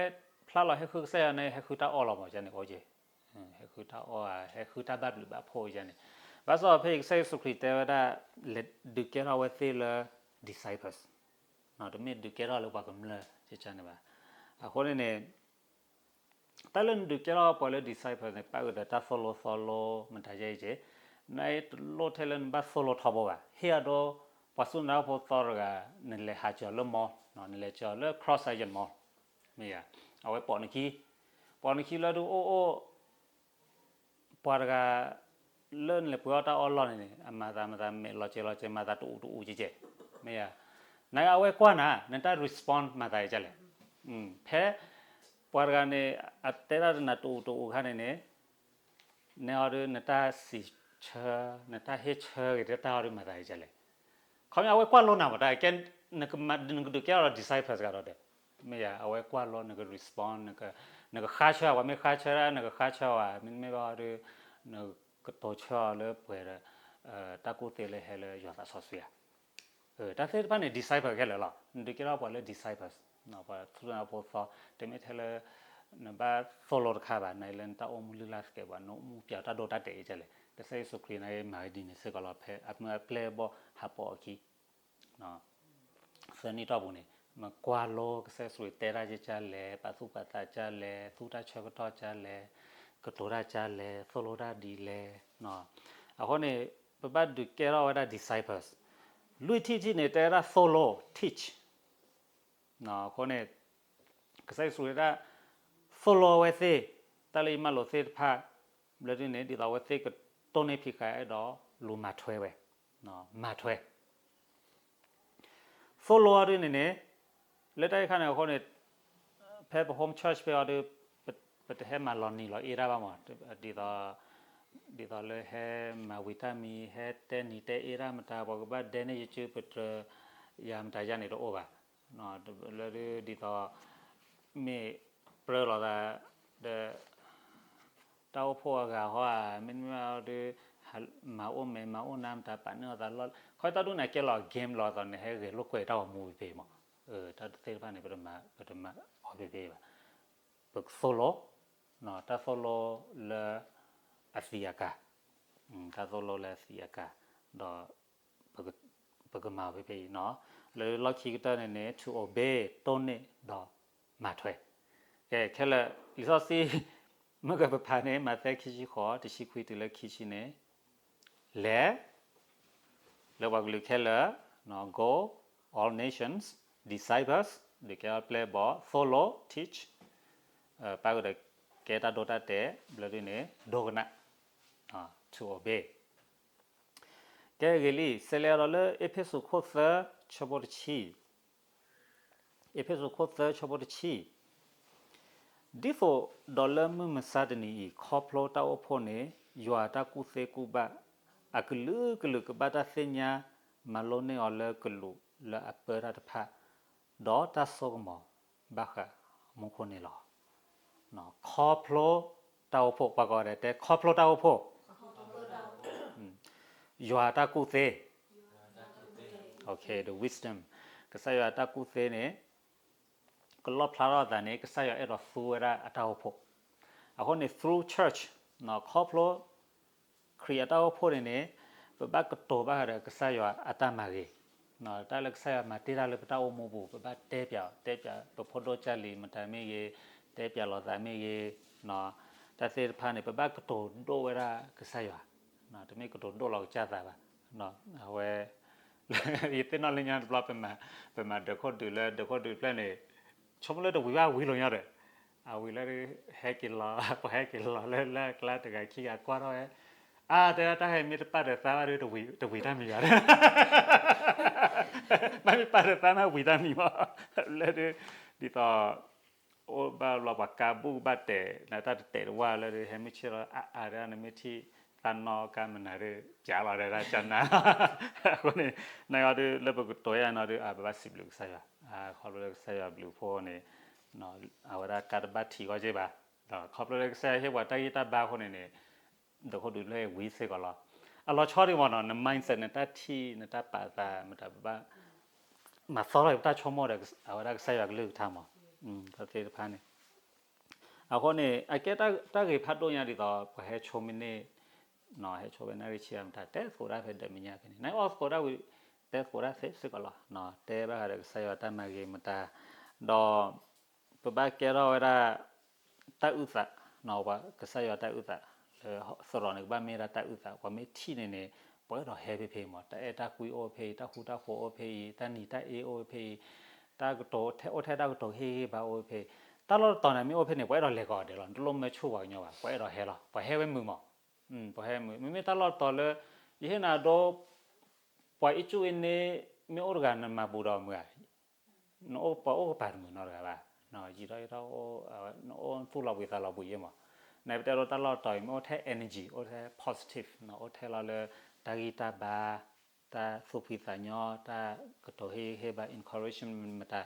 ဖျါလီၤဟဲဃုကစၢ်ယွၤန့ၣ် ဟဲဃုတၢ်အီၣ်လီၤမးယၤန့ၣ်အိၣ်က့ၤ, ဟဲဃုတၢ်အီၣ်ဧါ ဟဲဃုတၢ်ဘၣ်ဘျုးဘၣ်ဖှိၣ်ယၤန့ၣ်, ဘၣ်ဆၣ်ဖဲအံၤကစၢ်ယ့ၣ်ၡူးခရံာ်တဲဝဲဒၣ် လဲၤဒုးကဲထီၣ်ဝဲသ့ၣ်လၢ disciples, တမ့ၢ်ဒုးကဲထီၣ်လၢပှၤကမျၢၢ်န့ၣ်ဘၣ်. အဃိန့ၣ်န့ၣ် တၢ်လၢနဒုးကဲထီၣ်ပှၤလၢ disciples န့ၣ် ပၣ်ဃုာ်ဒီးတၢ်သိၣ်လိသီလိမတၤယဲအံၤက့ၤ, နတလိၣ်ထဲလၢနဘၣ်သိၣ်လိထီဘိဘၣ်, ဟ့ၣ်အဒိ ပှၤစူၢ်နာ်ဖိသီတဂၤ နလဲၤဟးစၢၤလၢမီ, နလဲၤစၢၤလၢ cross အယဲၢ်မီ, မ့ၢ်ယၤ, အဝဲပိာ်နခံ, ပိာ်နခံလၢဒုးအိၣ်အိၣ် ပှၤတဂၤ လၢနလဲၤပှ့ၤအီၣ်တၢ်အီၣ်လီၢ်န့ၣ်န့ၣ် အမၤသးမၤသးမဲာ်လီၤစဲၤလီၤစဲၤ မၤသးတအူးတအူးကဲကဲ, မ့ၢ်ယၤ, နအဝဲကွၢ်နၤ နတၢ် respond မၤသးယကလဲၣ်, ဖဲ ပှၤတဂၤန့ၣ် အတဲဒၣ်နၤတအူးတအူးခါန့ၣ်န့ၣ် နဲအီၤဒုး နတၢ်စံးဆၢ နတၢ်ဟ့ၣ်ဆၢဂ့ၤတၢ်အီၤဒုးမၤသးယကလဲၣ်, ခီပညီအဝဲကွၢ်လိနၤမး တၢ်ကဲ နကဒုးကဲထီၣ်ဒီး disciples တဂၤဒီး မ့ၢ်ယၤ အဝဲကွၢ်လိနက respond နကဃါဆၢ ပှၤမ့ၢ်ဃါဆၢဒၣ် နကဃါဆၢအီၤ မ့တမ့ၢ်ဘၣ်အီၤဒုး နကတိၤဆၢအီၤလၢပှဲၤဒီး တၢ်ကူၣ်သ့လၢဟဲလၢယွၤသးစီဆှံဧါ. တၢ်သ့ၣ်တဖၣ်န့ၣ် disciple ခဲလၢာ်လီၤ. နဒုးကဲထီၣ်ပှၤလၢ disciples, ပှၤစူၢ်နာ်ဖိသီ, တမ့ၢ်ထဲလၢ နဘၣ်သိၣ်လိတခါဘၣ်, နလၢနတၢ်အိၣ်မူလုၢ်လၢ်သကဲးပှၤ နအိၣ်မူပျဲတၢ်ဒိတၢ်တဲာ်အံၤကလဲၣ်. ကစၢ်ယ့ၣ်ၡူးခရံာ်န့ၣ် မၤဝဲဒ်န့ၣ်စ့ၢ်ကီးလီၤ. ဖဲအမၢအပျဲၢ်အဘီၣ်ဟးပိာ်အခံ သၢနံၣ်တီၢ်ပူၤန့ၣ် မ့ၢ်ကွၢ်လိကစၢ်ယ့ၣ်ၡူးခရံာ်တဲတၢ်က့ၤကလဲၣ်, ပာ်သူၣ်ပာ်သးကလဲၣ်, သူတၢ်ဆၢကတီၢ်ကလဲၣ်, ကတိၤတၢ်ကလဲၣ်, သိၣ်လိတၢ်ဒ်လဲၣ်. အဃိန့ၣ် ပဘၣ်ဒုးကဲထီၣ်ဝဲဒၣ် disciples. လွံၢ်ထံၣ်တထံၣ်န့ၣ် တဲဝဲဒၣ်သိၣ်လိ teach. အဃိန့ၣ် ကစၢ်ယ့ၣ်ၡူးခရံာ်ဒၣ် သိၣ်လိအဝဲသ့ၣ် တၢ်လၢယမၢလိာ်သ့ၣ်တဖၣ် ဘျၢဒ်န့ၣ် ဒ်သိးအဝဲသ့ၣ်ကတိၢ်န့ၢ်ဖံးဃာ်အဲၣ်ဒိးလူၤမၤထွဲဝဲ, မၤထွဲ သိၣ်လိအီၤဒ်န့ၣ်န့ၣ် လၢတၢ်အံၤခါန့ၣ်အဃိန့ၣ် ဖဲပ home church ဖဲအီၤဒီး ပတဟဲမၤလီၤနံၤလီၤအ့ၣ်တၢ်ဘၣ်မး, ဒ်သိး ဒ်သိးလၢဟဲမၤဝံၤတၢ်မံၤ ဟဲတဲနံၤတဲအ့ၣ်တၢ်မတၤ ပှၤကဘၣ်ဒဲန့ၢ်ယစုပတြၢၤ ယၤမတၤယၤန့ၣ်တအိၣ်ဘၣ်. လၢဒ်သိး မ့ၢ်ပြၢလိာ်သး ဒီး တၢ်အိၣ်ဖှိၣ်အဂၤဟီဧါ, မ့တမ့ၢ်ဒီး မၤအိၣ်မဲာ်မၤအိၣ်နါမတၤ ပာ်န့ၢ်အီၤသးလီၢ်, ခီတၢ်ဒူၣ်န့ၣ် ကဲလီၤ game လီၤသိးန့ၣ် ဟဲဂဲၤလိာ်ကွဲတၢ်ဂီၤမူဖဲဖဲမး, တၢ်သ့ၣ်တဖၣ်န့ၣ် ပတမၤအီၤဖဲဖဲဘၣ်. ပကသိၣ်လိ တၢ်သိၣ်လိလၢအသံးအကာ်, တၢ်သိၣ်လိလၢအသံးအကာ်, ဒီး ပကမၤအီၤဖဲဖဲအံၤနီၤ. လၢလီၢ်ခံကတၢၢ်န့ၣ်န့ၣ် to obey တိၢ်န့ၢ်ဒီးမၤထွဲ. ကဲ ခဲလၢာ် လံာ်စီဆှံ မ့ၢ်ကပဖးန့ၣ် မးသဲခံဆံဃိး တဆံခွံတုၤလၢခံဆံန့ၣ် လဲၤ လၢပှၤကလုာ်ခဲလၢာ် go all nations, disciples ဒုးကဲထီၣ်ပျဲၢ်ဘီၣ်, သိၣ်လိ teach ပၣ်ဃုာ်ဒီးကဲတၢ်ဒိတၢ်တဲာ် ဘျၢဒ်န့ၣ် ဒိကနၣ် to obey. ကဲဂ့ၤလံ, ဆဲးလဲၤဒီးလၢအ့းဖ့းစူးခိၣ်သၢ ဆၢဖိတဆံ, အ့းဖ့းစူးခိၣ်သၢ ဆၢဖိတဆံ, ဒ်သိးဒီးလၢမုၢ်မဆါတနံၤအံၤ ခီဖျိတၢ်အိၣ်ဖှိၣ်န့ၣ် ယွၤတၢ်ကူၣ်သ့ကူၣ်ဘၣ် အကလုာ်ကလုာ်ကဘၣ်တၢ်သ့ၣ်ညါ မၤလိန့ၢ်အီၤလၢကလူးလၢအပၢတၢ်တဖၣ် ဒီးတၢ်စိကမီၤဘၣ်ဃးမူခိၣ်န့ၣ်လီၤ. ခီဖျိတၢ်အိၣ်ဖှိၣ်, ပှၤကိးဂၤဒဲးတဲ ခီဖျိတၢ်အိၣ်ဖှိၣ်, ယွၤတၢ်ကူၣ်သ့, the wisdom, ကစၢ်ယွၤတၢ်ကူၣ်သ့န့ၣ် ကလီၣ်ဖျါထီၣ်အသးန့ၣ် ကစၢ်ယွၤအဲၣ်ဒိးသူဝဲဒၣ်အတၢ်အိၣ်ဖှိၣ်. အဃိန့ၣ် through church ခီဖျိ ခရံာ်အတၢ်အိၣ်ဖှိၣ်န့ၣ်န့ၣ် ပဘၣ်ကတိၤဘၣ်ဃးဒီးကစၢ်ယွၤအတၢ်မၤဂ့ၤ, တၢ်လၢကစၢ်ယွၤမၤတ့ၢ်တၢ်လၢပတၢ်အိၣ်မူပူၤ ပဘၣ်တဲပၠး, တဲပၠးပဖိဒိၣ်ကၢ်လံၤမတၤမ့ၢ်ဂ့ၤ, တဲပၠးလိာ်သးမ့ၢ်ဂ့ၤ, တၢ်သ့ၣ်တဖၣ်န့ၣ် ပဘၣ်ကတိၤဒိၣ်ဝဲဒၣ်ကစၢ်ယွၤ, တမ့ၢ်ကတိၤဒိၣ်လီၤကစၢ်သးဘၣ်. အဝဲ ယသ့ၣ်နီၣ်လၢညါတဘျီ ပမၤဒၢးခိၣ်ဒုးလၢဒၢးခိၣ်ဒုးတဖျၢၣ်န့ၣ် ဆိကမိၣ်လၢတဝံၤဘၣ်ဝံၤလီၤညီဒီး အဝံၤလၢဒုး ဟဲက့ၤလီၤ ပှၤဟဲက့ၤလီၤလၢလၢကျါတဂၤခံဂၤကွၢ်ထီၣ်ဝဲ, အါ တဲဒၣ်တၢ်ဟဲမ့ၢ်တပာ်ဒီးသးဘၣ်ဒီး တဝံၤတၢ်မံၤဘၣ်, မ့ၢ်ပာ်ဒီးသးမ့ၢ်ဝံၤတၢ်မံၤမး, လၢဒုး ဒ်သိး အိၣ်ဘၣ်ဘျီပှၤကါဘူၣ်ကဘၣ်တဲာ် နတၢ်တတဲာ်တဝၢ်လၢဒုး ဟဲမ့ၢ်ဆ့ၣ်လီၤ အါအါ တဲဒၣ်နမ့ၢ်ထံၣ်သးနီၣ်ကါမနုၤဒုး ပျးလီၤတဲဒၣ်ကနၤ, အဃိန့ၣ် နအီၤဒုး လၢပကတိၤယၤနီၤဒုး အပဘၣ်စံးဘျုးကစၢ်ယွၤ, ခီဖျိလၢကစၢ်ယွၤဘျုးဖှိၣ်န့ၣ် အဝဲဒၣ်ကါတဘၣ်ထံးဂီၢ်က့ဘၣ်, ဒီးခီဖျိလၢကစၢ်ယွၤဟ့ၣ်ပှၤတၢ်ဂံၢ်တၢ်ဘါအဃိန့ၣ်န့ၣ် ဒီးခိၣ်ဒုးလၢဝံၤစ့ၢ်ကီးလီၤ. အလီၤဆီဒံးမ့ၢ်နီၤ န mindset နတၢ်ထံၣ် နတၢ်ပာ်သး မတၤပဘၣ် မၤသီထီၣ်ပတၢ်ဆိကမိၣ်ဒီး အဝဲဒၣ်ကစၢ်ယွၤကလုၢ်ကထါမး, တၢ်သ့ၣ်တဖၣ်န့ၣ် အဃိန့ၣ် အကဲတၢ်ဂ့ၤဖးဒိၣ်ညါဒ်သိး ပှၤဟဲဆိမ့ၢ်န့ၢ်, ဟဲဆိဖဲနၣ်ရံၣ်ဆံမတၤ တဲသကိးတၢ်ဖဲဒၢးမဲာ်ညါဖဲန့ၣ် နအီၣ်သကိးတၢ်ဝံၤ တဲသကိးတၢ်သ့စ့ၢ်ကီးလီၤ, တဲဘၣ်ဃးဒီးကစၢ်ယွၤတၢ်မၤဂ့ၤမတၤ, ဒီး ပဘၣ်ကဲထီၣ်ဝဲဒၣ် တၢ်အုၣ်သး, ကစၢ်ယွၤတၢ်အုၣ်သး လၢသရိာ်န့ၣ် ကဘၣ်မ့ၢ်ဒၣ်တၢ်အုၣ်သး ပှၤမ့ၢ်ထံၣ်န့ၣ်န့ၣ် ပှၤအဲၣ်ဒိးဟဲဖဲဖဲမး တၢ်အဲၣ်တၢ်ကွံအိၣ်ဖဲအံၤ တၢ်ဃူတၢ်ဖိးအိၣ်ဖဲအံၤ တၢ်နံၤတၢ်အ့အိၣ်ဖဲအံၤ တၢ်ကတိၤအိၣ်ထဲတၢ်ကတိၤဟ့ၣ်ဂံၢ်ဘါအိၣ်ဖဲအံၤ, တၢ်လီၢ်တတီၤန့ၣ်မ့ၢ်အိၣ်ဖဲန့ၣ် ပှၤအဲၣ်ဒိးလဲၤကိးဂၤဒဲးလီၤ နတလိၣ်မၢဆိၣ်ပှၤကညီဘၣ် ပှၤအဲၣ်ဒိးဟဲလီၤ ပှၤဟဲဝဲမုာ်မး, ပှၤဟဲမုာ် မ့မ့ၢ်တၢ်လီၢ်တတီၤလၢ ယဟ့ၣ်နၤဒိ ပှၤအ့ၣ်ကူၣ်အ့န့ မ့ၢ်အိၣ်တဂၤနမၤဘူးဒီးမုာ်ဧါ နအိၣ်ပှၤအိၣ်ကပၤတမုာ်နီတဂၤဘၣ်, ယံာ်ထီၣ်ယံာ်ထီၣ် နအိၣ်သူၣ်လီၤဘှံးသးလီၤဘှံးယဲမး, နပတဲဒိတၢ်လီၢ်တတီၤအံၤ မ့ၢ်အိၣ်ထဲ energy အိၣ်ထဲ positive အိၣ်ထဲလီၤလၢ တၢ်ဂံၢ်တၢ်ဘါ, တၢ်သူၣ်ဖှံသးညီ, တၢ်ကတိၤဟ့ၣ်ဂံၢ်ဟ့ၣ်ဘါ encouragement မတၤ,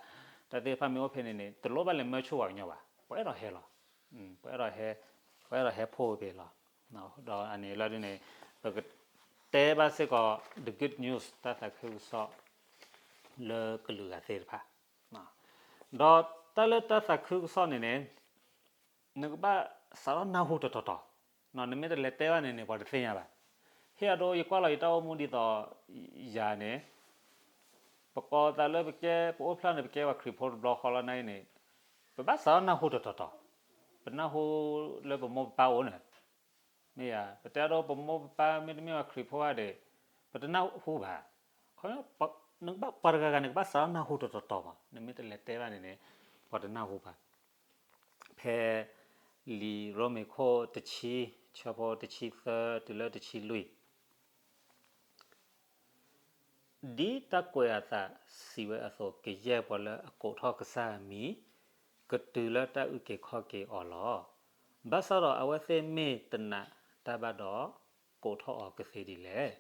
တၢ်သ့ၣ်တဖၣ်မ့ၢ်အိၣ်ဖဲန့ၣ်န့ၣ် တလိၣ်ဘၣ်လဲၤမၢဆိၣ်ပှၤကညီဘၣ်, ပှၤအဲၣ်ဒိးဟဲလီၤ, ပှၤအဲၣ်ဒိးဟဲ, ပှၤအဲၣ်ဒိးဟဲဖှိၣ်ဖဲလီၤ, ဒီးအန့ၣ်လီၤဒ်န့ၣ် ပကတဲဘၣ်စ့ၢ်ကီး the good news တၢ်သးခုကစီၣ် လၢကလုာ်ဂၤသ့ၣ်တဖၣ်, ဒီးတၢ်လၢတၢ်သးခုကစီၣ်န့ၣ်န့ၣ် နကဘၣ်စးထီၣ်နၢ်ဟူတတီၤတီၤ, နမ့ၢ်တလဲၤတဲဘၣ်န့ၣ်န့ၣ် ပှၤတသ့ၣ်ညါဘၣ်, ဟ့ၣ်အဒိ ယကွၢ်လီၤယတၢ်အိၣ်မူဒ်သိး ယၤန့ၣ် ပကိးသးလၢပကဲ ပအိၣ်ဖျဲၣ်န့ၣ် ပကဲပှၤခရံာ်ဖိတဘျီဃီလီၤန့ၣ်န့ၣ် ပဘၣ်စးထီၣ်နၢ်ဟူတတီၤတီၤ, ပနၢ်ဟူလၢပမိၢ်ပပၢ်အိၣ်န့ၣ် မ့ၢ်ဧါ, ပတဲအဒိ ပမိၢ်ပပၢ်မ့တမ့ၢ်ပှၤခရံာ်ဖိဘၣ်ဒီး ပတနၢ်ဟူဘၣ်, ပှၤတဂၤဂၤန့ၣ် ကဘၣ်စးထီၣ်နၢ်ဟူတတီၤတီၤမး, နမ့ၢ်တလဲၤတဲဘၣ်န့ၣ်န့ၣ် ပှၤတနၢ်ဟူဘၣ်, ဖဲ လံာ်ရိမ့ၤခိၣ်တဆံ ဆၢဖိတဆံသၢတုၤလၢတဆံလွံၢ် ဒ်တၢ်ကွဲးအသးစံးဝဲအသိး, ကယဲၢ်ပှၤလၢအကိးထီၣ်ကစၢ်အမံၤ, ကတုၤလၢတၢ်အုၣ်က့ၤခီၣ်က့ၤအီၤလီၤ. ဘၣ်ဆၣ်ဒီးအဝဲသ့ၣ်မ့ၢ်တနာ်တၢ်ဘၣ်ဒီး, ကိးထီၣ်အီၤကသ့ဒ်လဲၣ်.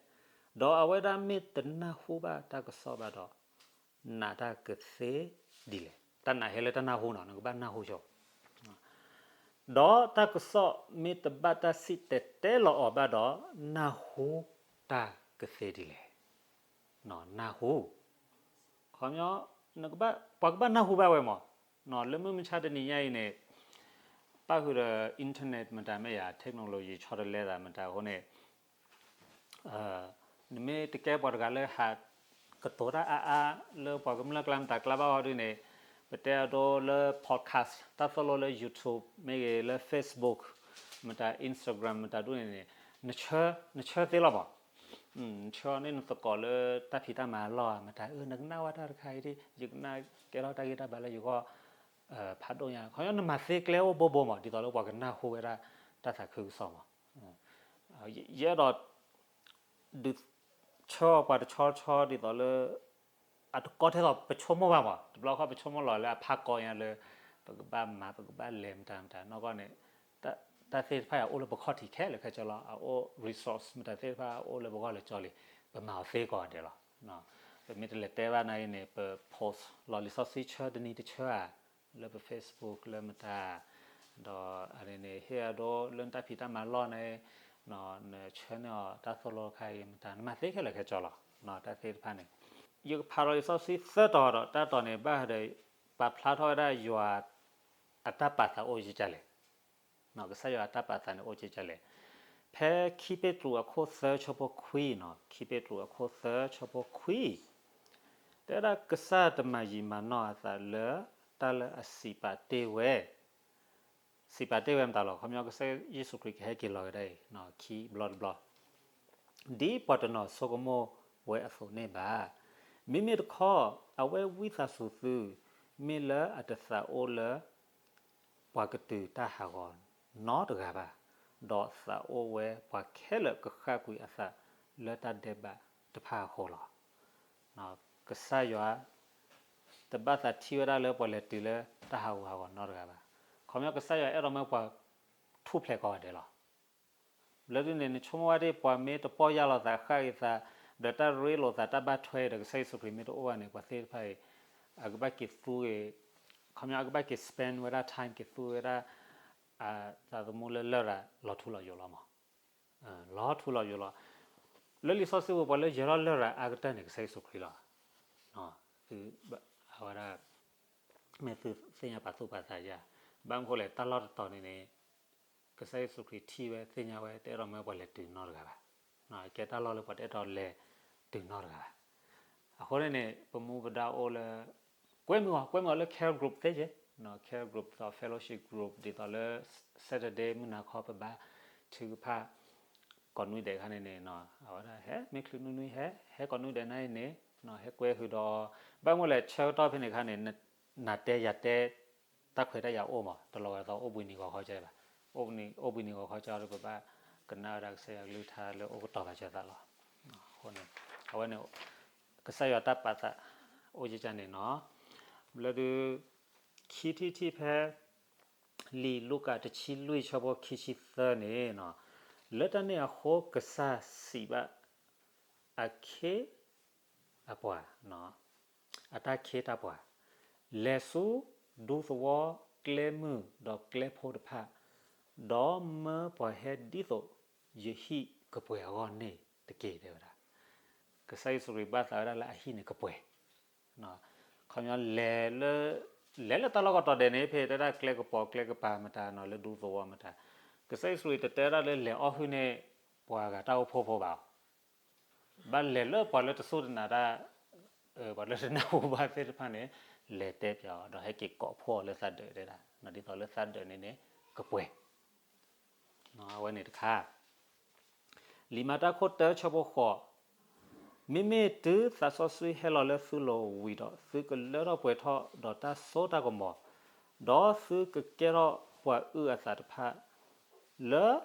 ဒီးအဝဲဒၣ်မ့ၢ်တနၢ်ဟူဘၣ်တၢ်ကစီၣ်ဘၣ်ဒီး, နာ်တၢ်ကသ့ဒ်လဲၣ်. တၢ်နာ်ဟဲလၢတၢ်နၢ်ဟူနီၤ, နကဘၣ်နၢ်ဟူဆိ ဒီးတၢ်ကစီၣ်မ့ၢ်တဘၣ်တၢ်စံၣ်တဲၤတဲလီၤအီၤဘၣ်ဒီး, နၢ်ဟူတၢ်ကသ့ဒ်လဲၣ်. နၢ်ဟူ, ခီပညီ ပှၤကဘၣ်နၢ်ဟူဘၣ်ဝဲမး, လၢမုၢ်မဆါတနံၤညါအံၤန့ၣ် ပၣ်ဃုာ်ဒီး internet မတၤမ့ၢ်ယၤ technology ဆီတလဲသးမတၤအဃိန့ၣ် နမ့ၢ်တကဲပှၤတဂၤလၢဟးကတိၤတၢ်အါအါ လၢပှၤကမျၢၢ်ကျါမတၤကျါဘၣ်အီၤဒ်န့ၣ်, ပတဲအဒိလၢ podcast တၢ်သိၣ်လိလၢ YouTube မ့ၢ်ဂ့ၤ လၢ Facebook မတၤ Instagram မတၤဒ်န့ၣ်န့ၣ်, နဆၢသ့လီၤမး, နဆၢန့ၢ်နသကိးလၢတၢ်ဖံးတၢ်မၤအလီၢ်ဧါ မတၤ, အၢ နကနၣ်ဝဲတၢ်တခါအံၤဒ် ယကနၣ်ကဲထီၣ်တၢ်ဂ့ၢ်တၢ်ဘါလၢယဂီၢ် ဖးဒိၣ်ညါ, ခီပညီနမၤသ့ကျဲအိၣ်ဘိဘိမး ဒ်သိးလၢပှၤကနၢ်ဟူဝဲဒၣ်တၢ်သးခုကစီၣ်မး. ယအဲၣ်ဒိး ဒုးဆၢပှၤတဆီဆီဒ်သိးလၢ အတကီထဲသိးပဆိကမိၣ်ဘၣ်မး, တဘျီခီပဆိကမိၣ်လီၤလၢအဖးကီညါလၢ ပကဘၣ်မၤ ပကဘၣ်လဲၤမတၤမတၤနီၢ်ကီၢ်န့ၣ်, တၢ်သ့ၣ်တဖၣ်အံၤအိၣ်လၢပခီၣ်ထံးခဲလၢာ်ခဲဆ့လီၤ, အအိၣ် resource မတၤသ့ၣ်တဖၣ်အိၣ်လၢပဂီၢ်လၢကၠီလံ, ပမၤအီၤသ့ကိးဂၤဒဲးလီၤ. ပမ့ၢ်တလဲၤတဲဘၣ်နာ်အံၤန့ၣ် ပ post လီၤလံာ်စီဆှံဆၢတနံၤတဆၢဧါ လၢပ Facebook လၢမတၤ, ဒီးအန့ၣ်န့ၣ် ဟ့ၣ်အဒိလၢနတၢ်ဖံးတၢ်မၤလီၢ်န့ၣ်, နဆၢန့ၢ်အီၤတၢ်သိၣ်လိတခါအံၤမတၤ နမၤသ့ခဲလၢာ်ခဲဆ့လီၤ. တၢ်သ့ၣ်တဖၣ်န့ၣ် ယကဖးလီၤလံာ်စီဆှံသၢတီၤဒီး တၢ်တီၤန့ၣ် ဘၣ်ဃးဒီး ပာ်ဖျါထီၣ်ဝဲဒၣ်ယွၤအတၢ်ပာ်သးအိၣ်ကဲကလဲၣ် ကစၢ်ယွၤအတၢ်ပာ်သးန့ၣ်အိၣ်ကဲကလဲၣ်. ဖဲခံပ့းတရူးအခိၣ်သၢဆၢဖိခွံနီၤ, ခံပ့းတရူးအခိၣ်သၢဆၢဖိခွံ, တဲဝဲဒၣ်ကစၢ်တမၤယံာ်မၤနီၢ်အသးလၢတၢ်လၢအစံးပာ်တ့ၢ်ဝဲ, စံးပာ်တ့ၢ်ဝဲမတၤလီၤ, ခီပညီကစၢ်ယ့ၣ်ၡူးခရံာ်ကဟဲက့ၤလီၤဝဲဒၣ်အံၤ ခံဘျီတဘျီ, ဒ်ပှၤတနီၤဆိကမိၣ်ဝဲအသိးန့ၣ်ဘၣ်. မ့မ့ၢ်တခီ အဝဲဝံသးစူၤသု, မ့ၢ်လၢအတသးအိၣ်လၢ ပှၤကတုၤတၢ်ဟးဂီၤနီတဂၤဘၣ်, ဒီးသးအိၣ်ဝဲပှၤခဲလၢာ်ကဃၣ်ကွံာ်အသးလၢတၢ်ဒဲးဘးတဖၣ်အဃိလီၤ. ကစၢ်ယွၤတဘၣ်သးထံၣ်ဝဲဒၣ်လၢပှၤလဲၤတုၤလၢတၢ်ဟးဂူာ်ဟးဂီၤနီတဂၤဘၣ်. ခီပညီကစၢ်ယွၤအဲၣ်ဒိးမၢပှၤထူၣ်ဖျဲးကိးဂၤဒဲးလီၤ. လၢဒ်န့ၣ် နဆိကမိၣ်ဝဲဒၣ် ပှၤမ့ၢ်တပီၢ်ယၢ်လီၤသး ဃၣ်က့ၤသး, ဒီးတၢ်ရ့လိာ်သး တၢ်ဘၣ်ထွဲဒီးကစၢ်ယ့ၣ်ၡူးခရံာ်မ့ၢ်တအိၣ်ဘၣ်န့ၣ် ပှၤသ့ၣ်တဖၣ်အံၤ အကဘၣ်က့ၤသူက့ၤ, ခီပညီအကဘၣ်က့ၤ spend ဝဲဒၣ် time က့ၤသူဝဲဒၣ် သးသမူလၢလရာ်လီၤထူလီၤယိာ်လီၤမး, လီၤထူလီၤယိာ်လီၤ. လၢလံာ်စီဆှံပူၤ ပှၤလၢယၢၤထီၣ်လရာ်အါကတၢၢ်န့ၣ် ကစၢ်ယ့ၣ်ၡူးခရံာ်လီၤ. သု, အဝဲဒၣ် မ့ၢ်သုသ့ၣ်ညါပာ်သူၣ်ပာ်သးယၤ, ဘၣ်မနုၤဃိလဲၣ် တၢ်လီၢ်တတီၤန့ၣ်န့ၣ် ကစၢ်ယ့ၣ်ၡူးခရံာ်ထံၣ်ဝဲသ့ၣ်ညါဝဲ တအဲၣ်ဒိးမၢပှၤလဲၤတုၤနီတဂၤဘၣ်, ကဲတၢ်လီၢ်လၢပှၤတအဲၣ်ဒိးလဲၤတုၤနီတဂၤဘၣ်. အဃိန့ၣ်န့ၣ် ပမူပဒါအိၣ်လၢ ကွဲမုာ်အီၤ ကွဲမုာ်အီၤလၢ care group သ့က့, care group ဒီး fellowship group ဒ်သိးလၢ Saturday မုၢ်နၤခီပဘါထုကဖၣ် ကိးနွံဒဲးခါန့ၣ်န့ၣ် အဝဲဒၣ်ဟဲမ့ၢ်ချုးနွံနွံဟဲ, ဟဲကိးနွံဒဲးနၤအံၤန့ၣ် ဟဲကွဲဃုာ်ဒီး ဘၣ်မနုၤလဲၣ် ဆၢကတီၢ်ဖဲန့ၣ်အခါန့ၣ် နတဲယၤတဲ တၢ်ခွဲးတၢ်ယာ်အိၣ်မး တလီၤဂာ်ဒ်သိးအိၣ်ဘှံးနံၤဂီၤခီကဲဘၣ်, အိၣ်ဘှံးနံၤဂီၤခီကဲဒီး ပဘၣ်ကနၣ်ဝဲဒၣ်ကစၢ်ယွၤကလုၢ်ကထါလၢအိၣ်ကတီၤဘၣ်စၢၤသးလီၤ. အဃိန့ၣ် အဝဲန့ၣ် ကစၢ်ယွၤတၢ်ပာ်သး အိၣ်ကကန့ၣ်နီၤ, လၢဒုး ခံထံၣ်ထံၣ်ဖဲ လံာ်လူၤကၣ်တဆံလွံၢ်ဆၢဖိခံဆံသၢန့ၣ်, လၢတၢ်န့ၣ်အဃိကစၢ်စံးဘၣ် အခ့အပှၤ, အတၢ်ခ့တၢ်ပှၤ, လဲၤဆူဒူသဝီကျဲမုၢ်ဒီးကျဲဖိတဖၣ်, ဒီးမၢပှၤဟဲဒ်သိးယဟံၣ်ကပှဲၤအဂီၢ်န့ၣ်တက့ၢ် တဲဝဲဒၣ်. ကစၢ်ယ့ၣ်ၡူးခရံာ်ဘၣ်သးဝဲဒၣ်လၢအဟံၣ်န့ၣ်ကပှဲၤ ခီပညီလဲၤလၢ လဲၤလၢတၢ်လီၢ်ကတီၤဒဲးန့ၣ် ဖဲတဲဒၣ်ကျဲကပီၤကျဲကပၤမတၤနီၤ လၢဒူသဝီမတၤ, ကစၢ်ယ့ၣ်ၡူးခရံာ်တတဲဒၣ်လၢလဲၤအီၣ်ဟုၣ်န့ၢ် ပှၤဂၤတၢ်အိၣ်ဖှိၣ်ဖိဘၣ်အီၤ, ဘၣ်လဲၤလၢပှၤလၢတစူၢ်တနာ်တၢ်, ပှၤလၢတနၢ်ဟူဘၣ်သ့ၣ်တဖၣ်န့ၣ် လဲၤတဲပၠးအီၤ ဒီးဟဲက့ၤကိးဖှိၣ်အီၤလၢသးဒၢးတဲဒၣ်, ဒ်သိးလၢသးဒၢးန့ၣ်န့ၣ် ကပှဲၤ အဝဲန့ၣ်တခါ လံာ်မၤတၢ်ခိၣ်တၢဆၢဖိဃိး, မ့မ့ၢ်တုၤသးစီဆှံဟဲလီၤလၢသုလိၤဝံၤဒီး သုကလၢထီၣ်ပှဲၤထီၣ်ဒီးတၢ်စိတၢ်ကမီၤ, ဒီးသုကကဲထီၣ်ပှၤအုၣ်အသးတဖၣ် လၢ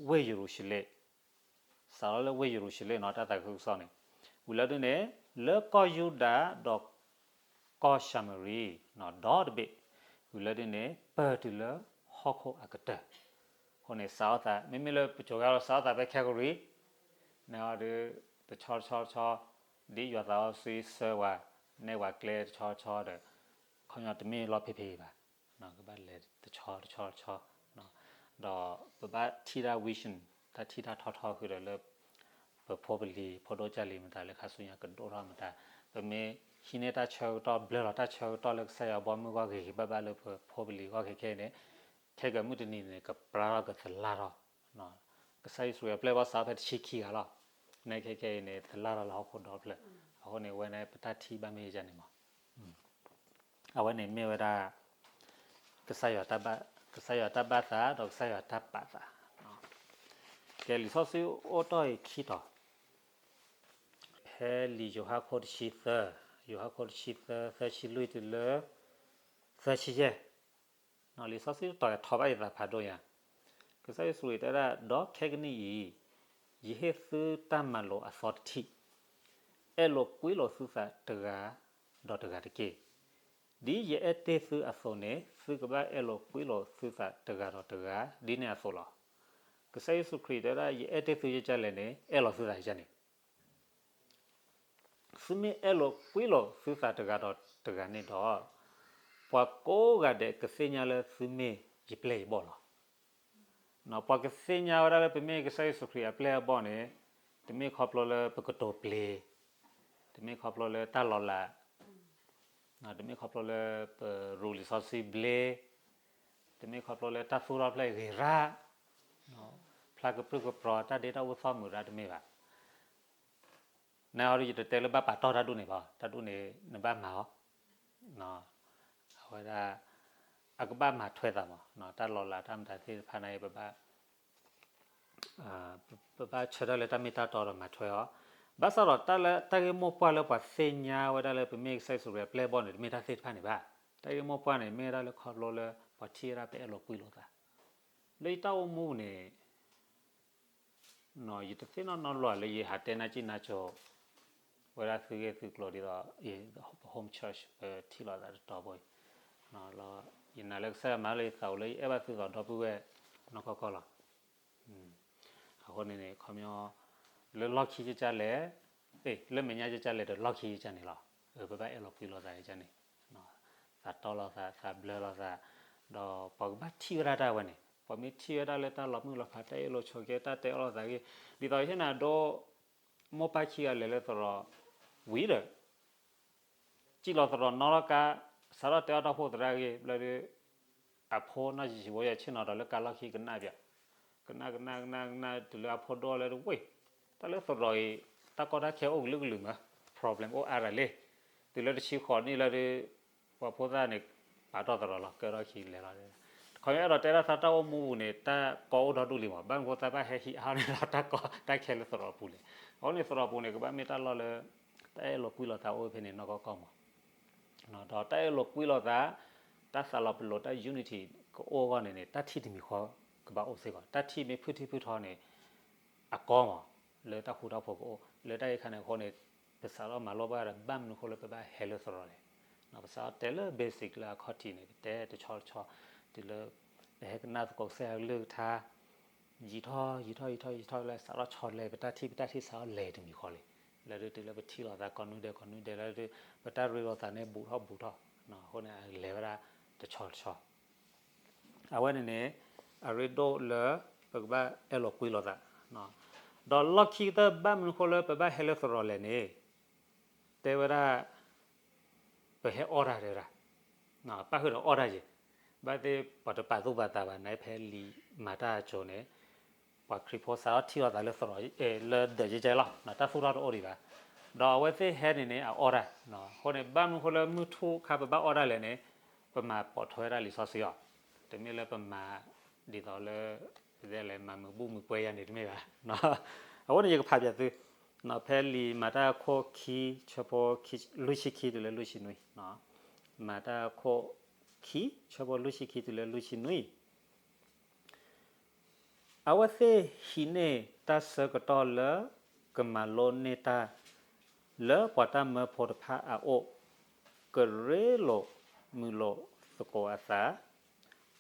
ဝ့ၢ်ယရူၤၡလ့ၣ်, စးထီၣ်လၢဝ့ၢ်ယရူၤၡလ့ၣ်နီၤ တၢ်သးခုကစီၣ်န့ၣ်, ဝံၤလၢဒုန့ၣ် လၢကီၢ်ယူဒၤဒီး ကီၢ်ၡၤမရံ ဒီတဘ့ၣ်, ဝံၤလၢဒုန့ၣ် ပၢၢ်တုၤလၢဟီၣ်ခိၣ်အကတၢၢ်. အဃိန့ၣ် စးထီၣ်သး မ့မ့ၢ်လၢပကိၤဂၤလီၤ စးထီၣ်သးဖဲ Calgary န့ၣ်ဒီး တဆီတဆီတဆီ ဒ်ယွၤသးစီဆှံဆှၢဝဲ နဲၣ်ဝဲကျဲတဆီတဆီဒီး ခီပညီတမ့ၢ်လီၢ်ဖံးဖံးဘၣ် ကဘၣ်လဲၤတဆီတဆီတဆီ, ဒီးပဘၣ်ထံၣ်တၢ် vision တၢ်ထံၣ်တၢ်ထီထီဃုာ်ဒီးလၢ ပဖိပလံၤ ဖိဒိၣ်ကၢ်လံၤမတၤလၢခါဆူညါကဒိၣ်ထီၣ်မတၤ, ပမ့ၢ်ဟံးန့ၢ်တၢ်ဆၢကတီၢ် ဘျၢလီၤတၢ်ဆၢကတီၢ်လၢကစၢ်ယွၤဘီမုၢ်ဂီၢ်ဂ့ၤဂ့ၤဘၣ်ဘၣ်လၢပဖိပလံၤဂီၢ်ခဲခဲအံၤန့ၣ်, ခဲကမုၢ်တနံၤန့ၣ် ကပြါထီၣ်ကသလၢ်ထီၣ် ကစၢ်ယ့ၣ်ၡူးအပျဲၢ်ဘီၣ်စးဖဲတဆံခံဂၤလီၤ, နဲခဲခဲအံၤန့ၣ် သလၢ်ထီၣ်လၢဟီၣ်ခိၣ်ဒီဖျၢၣ်, အဃိန့ၣ် ဝဲန့ၣ်ပတၢ်ထံၣ်ဘၣ်မ့ၢ်ယၤန့ၣ်မး, အဝဲန့ၣ်မ့ၢ်ဝဲဒၣ် ကစၢ်ယွၤတၢ်ဘၣ်, ကစၢ်ယွၤတၢ်ဘၣ်သး ဒီးကစၢ်ယွၤတၢ်ပာ်သး, ကဲလံာ်စီဆှံအိၣ်တ့ၢ်အံၤခံတီၤ, ဖဲလံာ်ယိၤဟၣ်ခိၣ်တဆံသၢ, ယိၤဟၣ်ခိၣ်တဆံသၢ သၢဆံလွံၢ်တုၤလၢ သၢဆံယဲၢ် လံာ်စီဆှံတတီၤအံၤထီၣ်ဘၣ်ယသးဖးဒိၣ်ညါ, ကစၢ်ယ့ၣ်ၡူးခရံာ်တဲဝဲဒၣ် ဒီးခဲကနံၣ်အံၤ, ယဟ့ၣ်သုတၢ်မၤလိာ်အသီတထံၣ်, အဲၣ်လိာ်ကွံလိာ်သုသးတဂၤဒီးတဂၤတက့ၢ်. ဒ်ယအဲၣ်တ့ၢ်သုအသိးန့ၣ် သုကဘၣ်အဲၣ်လိာ်ကွံလိာ်သုသးတဂၤဒီးတဂၤ ဒ်န့ၣ်အသိးလီၤ. ကစၢ်ယ့ၣ်ၡူးခရံာ်တဲဝဲဒၣ် ယအဲၣ်တ့ၢ်သုယကလဲၣ်န့ၣ် အဲၣ်လိာ်သုသးယကန့ၣ် သုမ့ၢ်အဲၣ်လိာ်ကွံလိာ်သုသးတဂၤဒီးတဂၤန့ၣ်ဒီး, ပှၤကိးဂၤဒဲးကသ့ၣ်ညါလၢသုမ့ၢ်ယပျဲၢ်ယဘီၣ်လီၤ. ပှၤကသ့ၣ်ညါဝဲဒၣ်လၢပမ့ၢ်ကစၢ်ယ့ၣ်ၡူးခရံာ်အပျဲၢ်အဘီၣ်န့ၣ်, တမ့ၢ်ခီဖျိလၢပကတိၤပျ့ၤ, တမ့ၢ်ခီဖျိလၢတၢ်လီၤလး, တမ့ၢ်ခီဖျိလၢပရူးလံာ်စီဆှံဘျ့, တမ့ၢ်ခီဖျိလၢတၢ်သူၣ်ထီၣ်ဖျဲၣ်ဂ့ၤရၣ်, ဖျါကပြုၢ်ကပြီၤတၢ်ဒ့တၢ်အူသီၣ်မုာ်ရၣ်တမ့ၢ်ဘၣ်. နဒီးယတတဲလၢဘၣ်ပာ်တီၢ်တၢ်ဒူၣ်န့ၣ်ဘၣ်, တၢ်ဒူၣ်န့ၣ်နဘၣ်မၤအီၤ, အဝဲဒၣ် အကဘၣ်မၤထွဲသးမး, တၢ်လီၤလးတၢ်မတၤသ့ၣ်တဖၣ်န့ၣ် ပဘၣ် ပဘၣ်ဆၢထၢၣ်လၢတၢ်မ့ၢ်တၢ်တီဒီးမၤထွဲအီၤ, ဘၣ်ဆၣ်ဒီးတၢ်လၢတၢ်ဂ့ၢ်မိၢ်ပှၢ်လၢပှၤသ့ၣ်ညါဝဲဒၣ်လၢပမ့ၢ်ကစၢ်ယ့ၣ်ၡူးခရံာ်အပျဲၢ်အဘီၣ်န့ၣ် တမ့ၢ်တၢ်သ့ၣ်တဖၣ်န့ၣ်ဘၣ်. တၢ်ဂ့ၢ်မိၢ်ပှၢ်န့ၣ် မ့ၢ်ဝဲဒၣ်လၢခီဖျိလၢ ပှၤထံၣ်ဝဲဒၣ်ပအဲၣ်လိာ်ကွံလိာ်သး လၢယတၢ်အိၣ်မူန့ၣ် ယတသ့ၣ်နီၣ်နီတဘျီလၢယဟးတဲနၢ်ကံၢ်နၢ်ကၠိ ဝဲဒၣ်သုဂ့ၢ်သုကျိၤဒ်သိး ပ home church ပထံၣ်လိာ်သးတတီၤဖိအံၤ, လီၤ ယနာ်လၢကစၢ်ယွၤမၤလၢယသးအိၣ်လၢယအဲၣ်ဘၣ်သုသီဒီပုၢ်ဝဲၢ် နီၢ်ကီၢ်ကီၢ်လီၤ. အဃိန့ၣ်န့ၣ် ခီပညီ လၢလီၢ်ခံကကလဲၣ်, လၢမဲာ်ညါကကလဲၣ်ဒီးလီၢ်ခံကကန့ၣ်လီၤ. ပဘၣ်အဲၣ်လိာ်ကွံလိာ်သးကကန့ၣ် သးတီလိာ်သး သးဘျၢလိာ်သး, ဒီးပှၤကဘၣ်ထံၣ်ဝဲဒၣ်တၢ်ဝဲန့ၣ် ပှၤမ့ၢ်ထံၣ်ဝဲဒၣ်လၢတၢ်လီၤမုၢ်လီၤဖး တၢ်အ့ၣ်လိာ်ဆိးက့ တၢ်တဲအီၣ်လိာ်သးဂ့ၢ် ဒ်သိးယဟ့ၣ်နၤဒိ မိၢ်ပၢ်ခံဂၤလဲၤလၢသရိာ်ဝံၤဒီး စံၣ်လီၤသရိာ်နီၣ်လီၤကါ, စးထီၣ်တဲအီၣ်တၢ်အိၣ်ဖှိၣ်သရၣ်ဂ့ၢ် ဘျီဒီး အဖိနီၢ်ဆံးဆံးဖိယဆ့ၣ်နီၤဒီးလၢကါလီၢ်ခံကနၣ်ပၠး, ကနၣ်ကနၣ်ကနၣ်ကနၣ် တုၤလၢအဖိဒိၣ်လၢတဝ့ၢ်, တၢ်လၢသရိာ်အံၤ တၢ်ကီတၢ်ခဲအိၣ်ကလုာ်ကလုာ်မး, problem အိၣ်အါရၤလံ, တုၤလၢတဆံဃိးနံၣ်လၢဒီး ပှၤဖိသၣ်န့ၣ် ပာ်ထီၣ်သရိာ်လီၤ ကဲထီၣ်ခံလဲၤလီၤ. ခီဖျိအဲၣ်ဒိးတဲဒၣ်သးတၢ်အိၣ်မူပူၤန့ၣ် တၢ်ကီအိၣ်ဒီဒူၣ်လံမး, ဘၣ်မနုၤဃိသးဘၣ်ဟဲဟံးအါန့ၢ်လီၤတၢ်ကီတၢ်ခဲလၢသရိာ်ပူၤလဲၣ်. အဃိန့ၣ်သရိာ်ပူၤန့ၣ် ကဘၣ်မ့ၢ်တၢ်လီၢ်လၢ တၢ်အဲၣ်လိာ်ကွံလိာ်သးအိၣ်ဖဲန့ၣ်နီၢ်ကီၢ်ကီၢ်မး ဒီးတၢ်အဲၣ်လိာ်ကွံလိာ်သး, တၢ်သးလီၤပလိာ် တၢ် unity ကအိၣ်အဂီၢ်န့ၣ်န့ၣ် တၢ်ထံၣ်တမံၤဃီကဘၣ်အိၣ်စ့ၢ်ကီး, တၢ်ထံၣ်မ့ၢ်ဖုၣ်ထံၣ်ဖုၣ်ထီန့ၣ် အကီမး လၢတၢ်ဃူတၢ်ဖိးကအိၣ် လၢတၢ်ဂ့ၢ်ခါန့ၣ်အဃိန့ၣ် ပစးထီၣ်မၤလိဘၣ်ဒီး ဘၣ်မနုၤဃိလၢပဘၣ်ဟဲလၢသရိာ်လဲၣ်. ပစးထီၣ်တဲလၢ basic လၢအခီၣ်ထံးန့ၣ် ပတဲတဆီတဆီ တုၤလၢ ပဟဲကနၣ်သကိးကစၢ်ယွၤကလုၢ်ကထါ ယံာ်ထီၣ်ယံာ်ထီၣ်ယံာ်ထီၣ်ယံာ်ထီၣ်လၢစးထီၣ်ဆီလဲ ပတၢ်ထံၣ်ပတၢ်ထံၣ်စးထီၣ်လဲၤတမံၤဃီလံ. လၢဒုးတုၤလၢပထံၣ်လိာ်သးကိးနွံဒဲးကိးနွံဒဲးလၢဒုး ပတၢ်ရ့လိာ်သးန့ၣ်ဘူးထီၣ်ဘူးထီၣ်, အဃိန့ၣ် အလဲၤဝဲဒၣ်တဆီတဆီ အဝဲန့ၣ်န့ၣ် အရ့ဒိၣ်လၢ ပကဘၣ်အဲၣ်လိာ်ကွံလိာ်သး, ဒီးလီၢ်ခံကတၢၢ်ဘၣ်မနုၤဃိလၢပဘၣ်ဟဲလၢသရိာ်လဲၣ်န့ၣ် တဲဝဲဒၣ် ပဟဲအီၣ်တၢ်တဲဝဲဒၣ်, ပၣ်ဃုာ်ဒီးအီၣ်တၢ်ယဲၢ်, ဘၣ်သ့ၣ်ပှၤတပာ်သူၣ်ပာ်သးဘၣ်န့ၣ် ဖဲလံာ်မၤတၢ်အကၠိန့ၣ် ပှၤခရံာ်ဖိစးထီၣ်ထံၣ်လိာ်သးလၢသရိာ် လၢဒၢးကဲကဲလီၤ, တၢ်သူၣ်ထီၣ်တအိၣ်ဒံးဘၣ်, ဒီးအဝဲသ့ၣ်ဟဲန့ၣ်န့ၣ် အအီၣ်တၢ်, အဃိန့ၣ် ဘၣ်မနုၤဃိလၢမုၢ်ထူၣ်ခါပဘၣ်အီၣ်တၢ်လဲၣ်န့ၣ် ပမၤပိာ်ထွဲဝဲဒၣ်လံာ်စီဆှံအီၤ, တမ့ၢ်လၢပမၤ ဒ်သိးလၢ ပတဲလဲၣ် မၤမုာ်ဘူၣ်မုာ်ပွဲယၤန့ၣ်တမ့ၢ်ဘၣ်, အဃိန့ၣ် ယကဖးပၠးသု, ဖဲလံာ်မၤတၢ်အခိၣ်ခံ ဆၢဖိ လွံၢ်ဆံခံတုၤလၢလွံၢ်ဆံနွံ, မၤတၢ်အခိၣ်ခံ ဆၢဖိလွံၢ်ဆံခံတုၤလၢလွံၢ်ဆံနွံ အဝဲသ့ၣ်ဟံးန့ၢ်တၢ်ဆၢကတီၢ်လၢ ကမၤလိန့ၢ်တၢ် လၢပှၤတၢ်မၢဖိတဖၣ်အအိၣ်, ကရ့လိာ်မုာ်လိာ်သကိးအသး,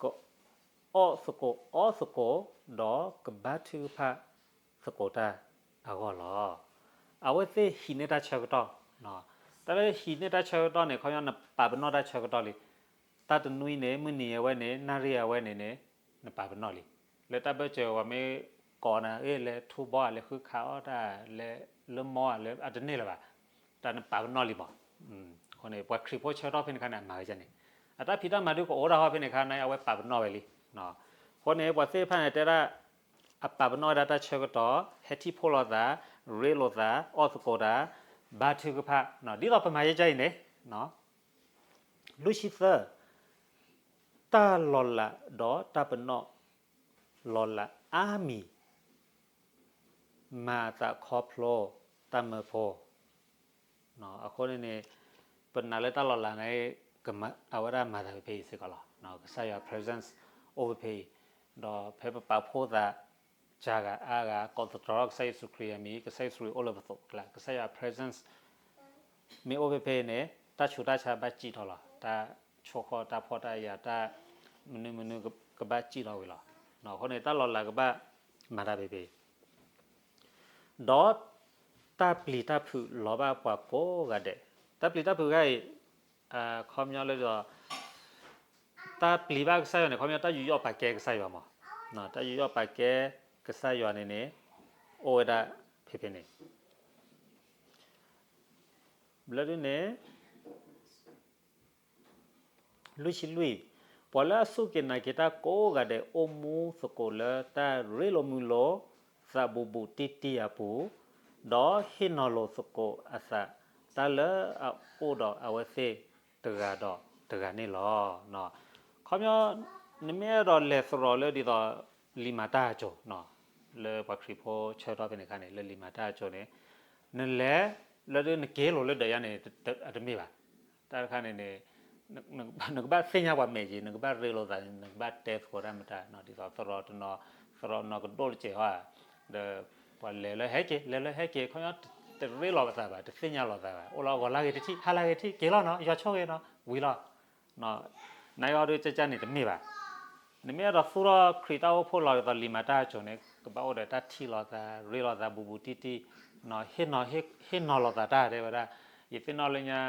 ကအီၣ်သကိးအီသကိး, ဒီးကဘါထုကဖၣ်သကိးတၢ်အဂီၢ်လီၤ. အဝဲသ့ၣ်ဟံးန့ၢ်တၢ်ဆၢကတီၢ်, တၢ်လၢဟံးန့ၢ်တၢ်ဆၢကတီၢ်န့ၣ် ခီပညီနပာ်ပနီၣ်တၢ်ဆၢကတီၢ်လံ. တၢ်တနွံန့ၣ် မုၢ်နံၤအဝဲန့ၣ် နၣ်ရံၣ်အဝဲန့ၣ်န့ၣ် နပာ်ပနီၣ်လံ. လၢတၢ်ဘၢၣ်စၢၤပှၤမ့ၢ်ကိးနၤ အ့ လဲၤထူဘီဧါ လဲၤဃုခးအီၣ်တၢ် လဲၤလၢမီဧါ လၢအတန့ၢ်လၢၤဘၣ်. တၢ်နပာ်ပနီၣ်လံမး. အဃိန့ၣ် ပှၤခရံာ်ဖိဆၢကတီၢ်ဖဲန့ၣ်အခါန့ၣ် အမၤဝဲဒ်န့ၣ်, အတၢ်ဖံးတၢ်မၤဒုးကအိၣ်ဒၣ်ဟီၣ်ဖဲန့ၣ်အခါန့ၣ် အဝဲပာ်ပနီၣ်ဝဲလံ. အဃိန့ၣ် ပှၤသ့ၣ်တဖၣ်န့ၣ်တဲဒၣ် အပာ်ပနီၣ်ဝဲဒၣ်တၢ်ဆၢကတီၢ်, ဟဲထံၣ်ဖှိၣ်လိာ်သး, ရ့လိာ်သး, အီၣ်သကိးတၢ်, ဘါထုကဖၣ်, ဒ်သိးပမၤယဲကၢ်အံၤန့ၣ် လွံၢ်ဆံသၢ, တၢ်လီၤလးဒီးတၢ်ပနီၣ်လီၤလးအါမံၤ မၤအသးခီဖျိတၢ်မၢဖိ. အဃိန့ၣ်န့ၣ် ပနာ်လၢတၢ်လီၤလးန့ၣ် အဝဲဒၣ်မၤသးဖဲဖဲအံၤစ့ၢ်ကီးလီၤ. ကစၢ်ယွၤ presence အိၣ်ဖဲဖဲအံၤ, ဒီးဖဲပပာ်ဖှိၣ်သး ကဂၤအါဂၤ ကိးသတြီၤထီၣ်ကစၢ်ယ့ၣ်ၡူးခရံာ်အမံၤ ကစၢ်ယ့ၣ်ၡူးခရံာ်အိၣ်လၢပသိးအကျါ ကစၢ်ယွၤ presence မ့ၢ်အိၣ်ဖဲဖဲန့ၣ် တၢ်ဆူးတၢ်ဆါဘၣ်စံၣ်ထီၣ်လီၤ. တၢ်ဆိၣ်ဃီၣ်တၢ်ဖှီၣ်တၢ်ယာ် တၢ်မနုၤမနုၤကဘၣ်စံၣ်ထီၣ်ဝံၤလီၤ. အဃိန့ၣ် တၢ်လီၤလးကဘၣ်မၤတၢ်ဖဲဖဲ ဒီးတၢ်ပျံၤတၢ်ဖုးလီၤဘၣ်ပှၤကိးဂၤဒဲး. တၢ်ပျံၤတၢ်ဖုးဂၤအံၤ ခီပညီလၢ တၢ်ပျံၤဘၣ်ကစၢ်ယွၤန့ၣ် ခီပညီတၢ်ယူးယီၣ်ပာ်ကဲကစၢ်ယွၤမး, တၢ်ယူးယီၣ်ပာ်ကဲကစၢ်ယွၤန့ၣ်န့ၣ် အိၣ်ဝဲဒၣ်ဖဲဖဲန့ၣ် ဘျီဒုန့ၣ် လွံၢ်ဆံလွံၢ်, ပှၤလၢအစူၢ်က့ၤနာ်က့ၤတၢ်ကိးဂၤဒဲး အိၣ်မူသကိးလၢတၢ်ရ့လိာ်မုာ်လိာ် သးဘူးဘူးတံၢ်တံၢ်အပူၤ, ဒီးဟ့ၣ်နီၤလိာ်သကိးအသး တၢ်လၢအအိၣ်ဒီးအဝဲသ့ၣ်တဂၤဒီးတဂၤန့ၣ်လီၤ. ခီပညီ နမ့ၢ်အဲၣ်ဒိးလဲၤသရိာ်လၢဒ်သိး လံာ်မၤတၢ်အကၠိၤ လၢပှၤခရံာ်ဖိဆၢကတီၢ်ဖဲန့ၣ်အခါန့ၣ် လၢလံာ်မၤတၢ်အကၠိၤန့ၣ် နလဲၤလၢဒုးနက့ၤလိာ်လၢဒၢးယါန့ၣ် အတမ့ၢ်ဘၣ်. တၢ်တခါန့ၣ်န့ၣ် နကဘၣ်သ့ၣ်ညါပှၤမဲာ်က့ၤ, နကဘၣ်ရ့လိာ်သး, နကဘၣ်တဲသကိးတၢ်မတၤ, ဒ်သိးသရိာ်တနီၤ, သရိာ်နီၤကဒိၣ်တစဲးဟီ, ဒီးပှၤလဲၤလၢဟဲက့ၤ, လဲၤလၢဟဲက့ၤ, ခီပညီတရ့လိာ်ပသးဘၣ်, တသ့ၣ်ညါလိာ်သးဘၣ်, အိၣ်လီၤဂီၤလၢဂ့ၤတထံၣ်, ဟါလၢဂ့ၤတထံၣ်, က့ၤလီၤနီၤ, ယွၤဆိၣ်ဂ့ၤနီၤ, ဝံၤလီၤ. နအံၤအီၤဒုးကကန့ၣ်တမ့ၢ်ဘၣ်. နမ့ၢ်အဲၣ်ဒိးသူၣ်ထီၣ်ခရံာ်တၢ်အိၣ်ဖှိၣ်လီၤဒ်သိးလံာ်မၤတၢ်အစိၤန့ၣ် ကဘၣ်အိၣ်ဒီးတၢ်ထံၣ်လိာ်သး, ရ့လိာ်သးဘူးဘူးတံၢ်တံၢ်, ဟ့ၣ်နီၤလိာ်သးတၢ်တဲဝဲဒၣ်. ယသ့ၣ်နီၣ်လၢညါ,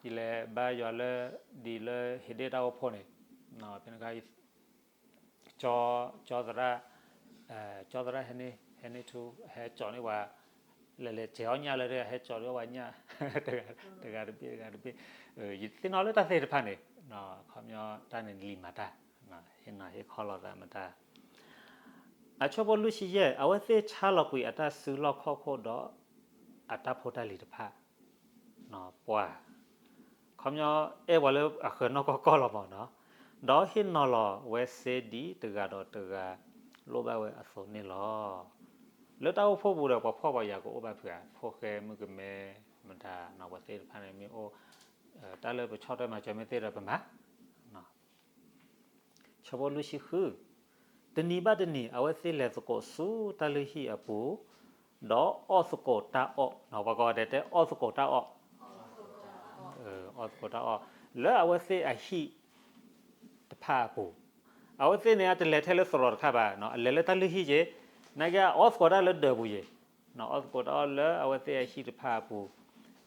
ယလဲၤဘါယွၤလၢ ဒ်လၢဟ့ၣ်ဒ့ၣ်တၢ်အိၣ်ဖှိၣ်န့ၣ်, ဖဲန့ၣ်ခါ ကၠီသရၣ်, ကၠီသရၣ်ဟဲန့ၣ်, ဟဲန့ၣ်ထူ, ဟဲကၠီန့ၢ်ပှၤ, လဲၤလဲၤစဲးအီၣ်ညၣ်လၢ ဟဲကၠီန့ၢ်ပှၤညၣ်, တဂၤတဘ့ၣ် တဂၤတဘ့ၣ်, ယသ့ၣ်နီၣ်လၢတၢ်သ့ၣ်တဖၣ်န့ၣ်, ခီပညီတၢ်န့ၣ်လံာ်မၤတၢ်, ဟ့ၣ်နီၤဟ့ၣ်ခီလိာ်သးမတၤ. အဆၢဖိလွံၢ်ဆံယဲၢ်, အဝဲသ့ၣ်ဆါလီၤကွံာ်အတၢ်စုလီၢ်ခီၣ်ခိၣ်ဒီး အတၢ်ဖိတၢ်လံၤတဖၣ် ပှၤ, ခီပညီအဲၣ်ပှၤလၢအဃၢၤနီၢ်ကီၢ်ကီၢ်လီၤမးနီၤ, ဒီးဟ့ၣ်နီၤလီၤဝဲစ့ဒ်တဂၤဒီးတဂၤ လိၣ်ဘၣ်ဝဲအသိးန့ၣ်လီၤ. လၢတၢ်အိၣ်ဖှိၣ်ပူၤဒီး ပှၤဖှီၣ်ပှၤယာ်ကအိၣ်ဘၣ်ဖုးဧါ, ဖိၣ်ဃဲမုၣ်ကမဲမတၤနီၤ, ပှၤသ့ၣ်တဖၣ်န့ၣ်မ့ၢ်အိၣ်, တၢ်လၢပဆီၣ်ထွဲမၤစၢၤမ့ၢ်သ့ဒီးပမၤ ဆၢဖိလွံၢ်ဆံဃု, တနံၤဘၣ်တနံၤ အဝဲသ့ၣ်လဲၤသကိးဆူတၢ်လုၢ်ဟံၣ်အပူၤ, ဒီးအီၣ်သကိးတၢ်အီၣ်, ပှၤကိးဂၤဒဲးတဲအီၣ်သကိးတၢ်အီၣ်, အီၣ်သကိးတၢ်အီၣ်, လၢအဝဲသ့ၣ်အဟံၣ်တဖၣ်အပူၤ, အဝဲသ့ၣ်န့ၣ် အတလဲၤထဲလၢသရိာ်တခါဘၣ်, အလဲၤလၢတၢ်လုၢ်ဟံၣ်က့ၤ, နာ်က့အီၣ်သကိးတၢ်လၢဒၢးပူၤက့ၤ, အီၣ်သကိးတၢ်အီၣ်လၢအဝဲသ့ၣ်အဟံၣ်တဖၣ်အပူၤ,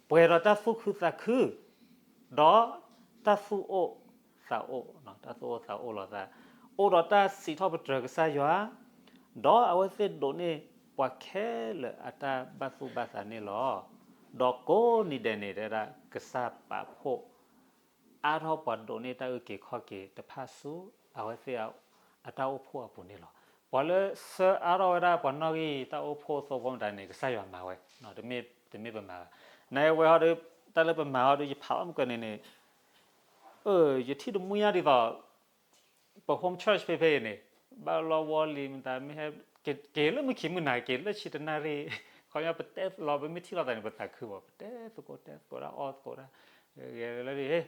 ပှဲၤဒီးတၢ်သူၣ်ခုသးခု ဒီးတၢ်သူၣ်အိၣ်သးအိၣ်, တၢ်သူၣ်အိၣ်သးအိၣ်လိာ်သး, အိၣ်ဒီးတၢ်စံးထီၣ်ပတြၢၤကစၢ်ယွၤ, ဒီးအဝဲသ့ၣ်ဒိးန့ၢ်ပှၤခဲလၢာ်အတၢ်ဘၣ်သူၣ်ဘၣ်သးန့ၣ်လီၤ. ဒီးကိးနံၤဒဲးန့ၣ် တဲဒၣ်ကစၢ်ပာ်ဖှိၣ် အါထီၣ်ပှၤဒိးန့ၢ်တၢ်အုၣ်က့ၤခီၣ်က့ၤတဖၣ်ဆူ အဝဲသ့ၣ်အတၢ်အိၣ်ဖှိၣ်အပူၤန့ၣ်လီၤ. ပှၤလၢဆှၢအါထီၣ်ဝဲဒၣ်ပှၤနီၣ်ဂံၢ်တၢ်အိၣ်ဖှိၣ်သိဖိမတၤန့ၣ် ကစၢ်ယွၤမၤဝဲ, တမ့ၢ်ပမၤဘၣ်. နဝဲဟီဒီး တၢ်လၢပမၤဟီဒီး ယဖးအီၣ်မုၢ်ကၢန့ၣ်န့ၣ်, ယထံၣ်တမှံညါဒ်သိး ပ home church ဖဲဖဲအံၤန့ၣ်, ဘၣ်လီဝီလံၤမတၤမ့ၢ်ဟဲ, က့ၤလၢမုၢ်ခံမုၢ်နၤ က့ၤလၢဆံတနၣ်ရံၣ်, ခီပညီပတဲလီၤ ပမ့ၢ်ထံၣ်လိာ်သးန့ၣ် ပသးခုမး, ပတဲသကိးတဲသကိးတၢ်အီၣ်သကိးတၢ်, ဂဲၤလၢဒ်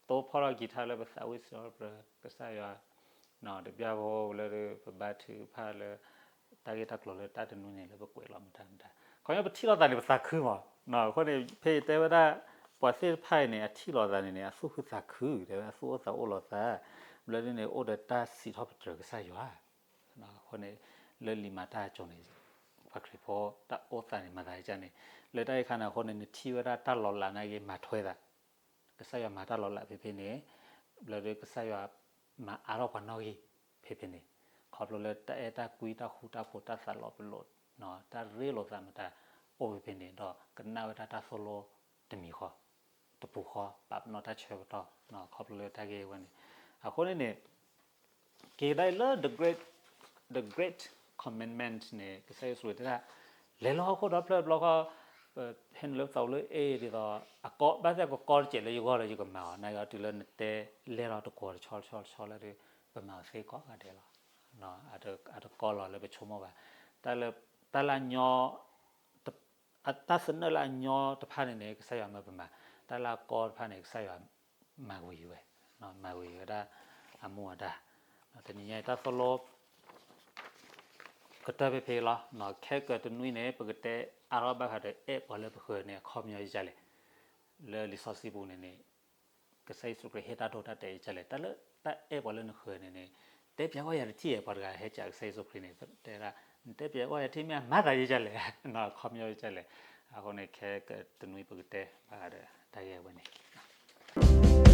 သိဖီထီၣ်ကံၤထါလၢပသးဝံၣ်စံးထီၣ်ပတြၢၤကစၢ်ယွၤ, တဘျီဖိလၢပဘါထုကဖၣ်လၢ တၢ်ဂ့ၢ်တၢ်ကျိၤလၢတၢ်တနွံန့ၣ်လၢပကွဲးလီၤမတၤမတၤ, ခီပညီပထံၣ်လိာ်သးန့ၣ် ပသးခုမး, အဃိန့ၣ် ဖဲအတဲဝဲဒၣ် ပှၤသ့ၣ်တဖၣ်အံၤန့ၣ် အထံၣ်လိာ်သးန့ၣ်န့ၣ် အသူၣ်ခုသးခု တဲဝဲအသူၣ်အိၣ်သးအိၣ်လိာ်သး, ဘျီဒ်န့ၣ် အိၣ်ဒီးတၢ်စံးထီၣ်ပတြၢၤကစၢ်ယွၤ, အဃိန့ၣ် လၢလံာ်မၤတၢ်အစိၤန့ၣ် ပှၤခရံာ်ဖိတၢ်အိၣ်သးန့ၣ် မၤသးဒ်န့ၣ်, လၢတၢ်အံၤခါန့ၣ် အဃိန့ၣ် နထံၣ်ဝဲဒၣ်တၢ်လီၤလးနာ်က့ မၤထွဲသး ကစၢ်ယွၤမၤတၢ်လီၤလးဖဲဖဲန့ၣ်, ဘျီဒီးကစၢ်ယွၤမၤအါထီၣ်ပှၤနီၣ်ဂံၢ်ဖဲဖဲန့ၣ်, ခီဖျိလၢတၢ်အဲၣ်တၢ်ကွံတၢ်ဃူတၢ်ဖိးတၢ်သးလီၤပလိာ်, တၢ်ရ့လိာ်သးမတၤအိၣ်ဖဲဖဲန့ၣ်, ဒီးကနၣ်ဝဲဒၣ်တၢ်သိၣ်လိတမံၤဃီ, တပူၤဃီ, ပာ်ပနီၣ်တၢ်ဆၢကတီၢ်, ခီဖျိလၢတၢ်ဂ့ၢ်ဝဲန့ၣ်, အဃိန့ၣ်န့ၣ် က့ၤဒၣ်အံၤလၢ the great, the great commandment န့ၣ် ကစၢ်ယ့ၣ်ၡူးခရံာ်တဲဒၣ်, လဲၤလၢဟီၣ်ခိၣ်ဒီဖျၢၣ်တဘျီဃီ, ဟဲနုာ်လၢပသးအိၣ်လၢအ့ၣ်ဒ်သိး, အကီဘၣ်သ့ၣ်ကကီတစဲးလၢယဂီၢ်လၢယကမၤအီၤ, နာ်က့အီၤတုၤလၢနတဲလဲၢ်ထီၣ်တကိးတဆီတဆီတဆီလၢဒုး, ပမၤအီၤသ့ကိးဂၤဒဲးလီၤ, အတကီလီၤလၢပဆိကမိၣ်ဘၣ်, တၢ်လၢ, တၢ်လၢညီ တၢ်သနၢၣ်လၢအညီတဖၣ်န့ၣ်န့ၣ် ကစၢ်ယွၤမၢပမၤ, တၢ်လၢအကီတဖၣ်န့ၣ် ကစၢ်ယွၤမၤဝံၤဝဲ, မၤဝံၤဝဲဒၣ်အမူအဒါ, တနံၤညါအံၤတၢ်သိၣ်လိ, ကတၢၢ်ဖဲဖဲလီၤ, ခဲကတနွံန့ၣ် ပကတဲအါထီၣ်ဘၣ်ဃးဒီးအဲၣ်ပှၤလၢပဃၢၤန့ၣ် အခီပညီယကလဲၣ်, လၢလံာ်စီဆှံပူၤန့ၣ်န့ၣ် ကစၢ်ယ့ၣ်ၡူးခရံာ်ဟ့ၣ်တၢ်ဒိတၢ်တဲာ်ယကလဲၣ်, တၢ်လၢတၢ်အဲၣ်ပှၤလၢနဃၢၤန့ၣ်န့ၣ်, တဲပၠးဝဲယၤတထံၣ်ဧါ, ပှၤတဂၤဟဲကးကစၢ်ယ့ၣ်ၡူးခရံာ်န့ၣ် တဲဒၣ်, နတဲပၠးဝဲယၤတထံၣ်မ့ၢ်အမၤသးယကလဲၣ်, အခီပညီယကလဲၣ်, အဃိန့ၣ် ခဲကတနွံပကတဲဘၣ်ဃးဒီးတၢ်ဂ့ၢ်ဝဲန့ၣ်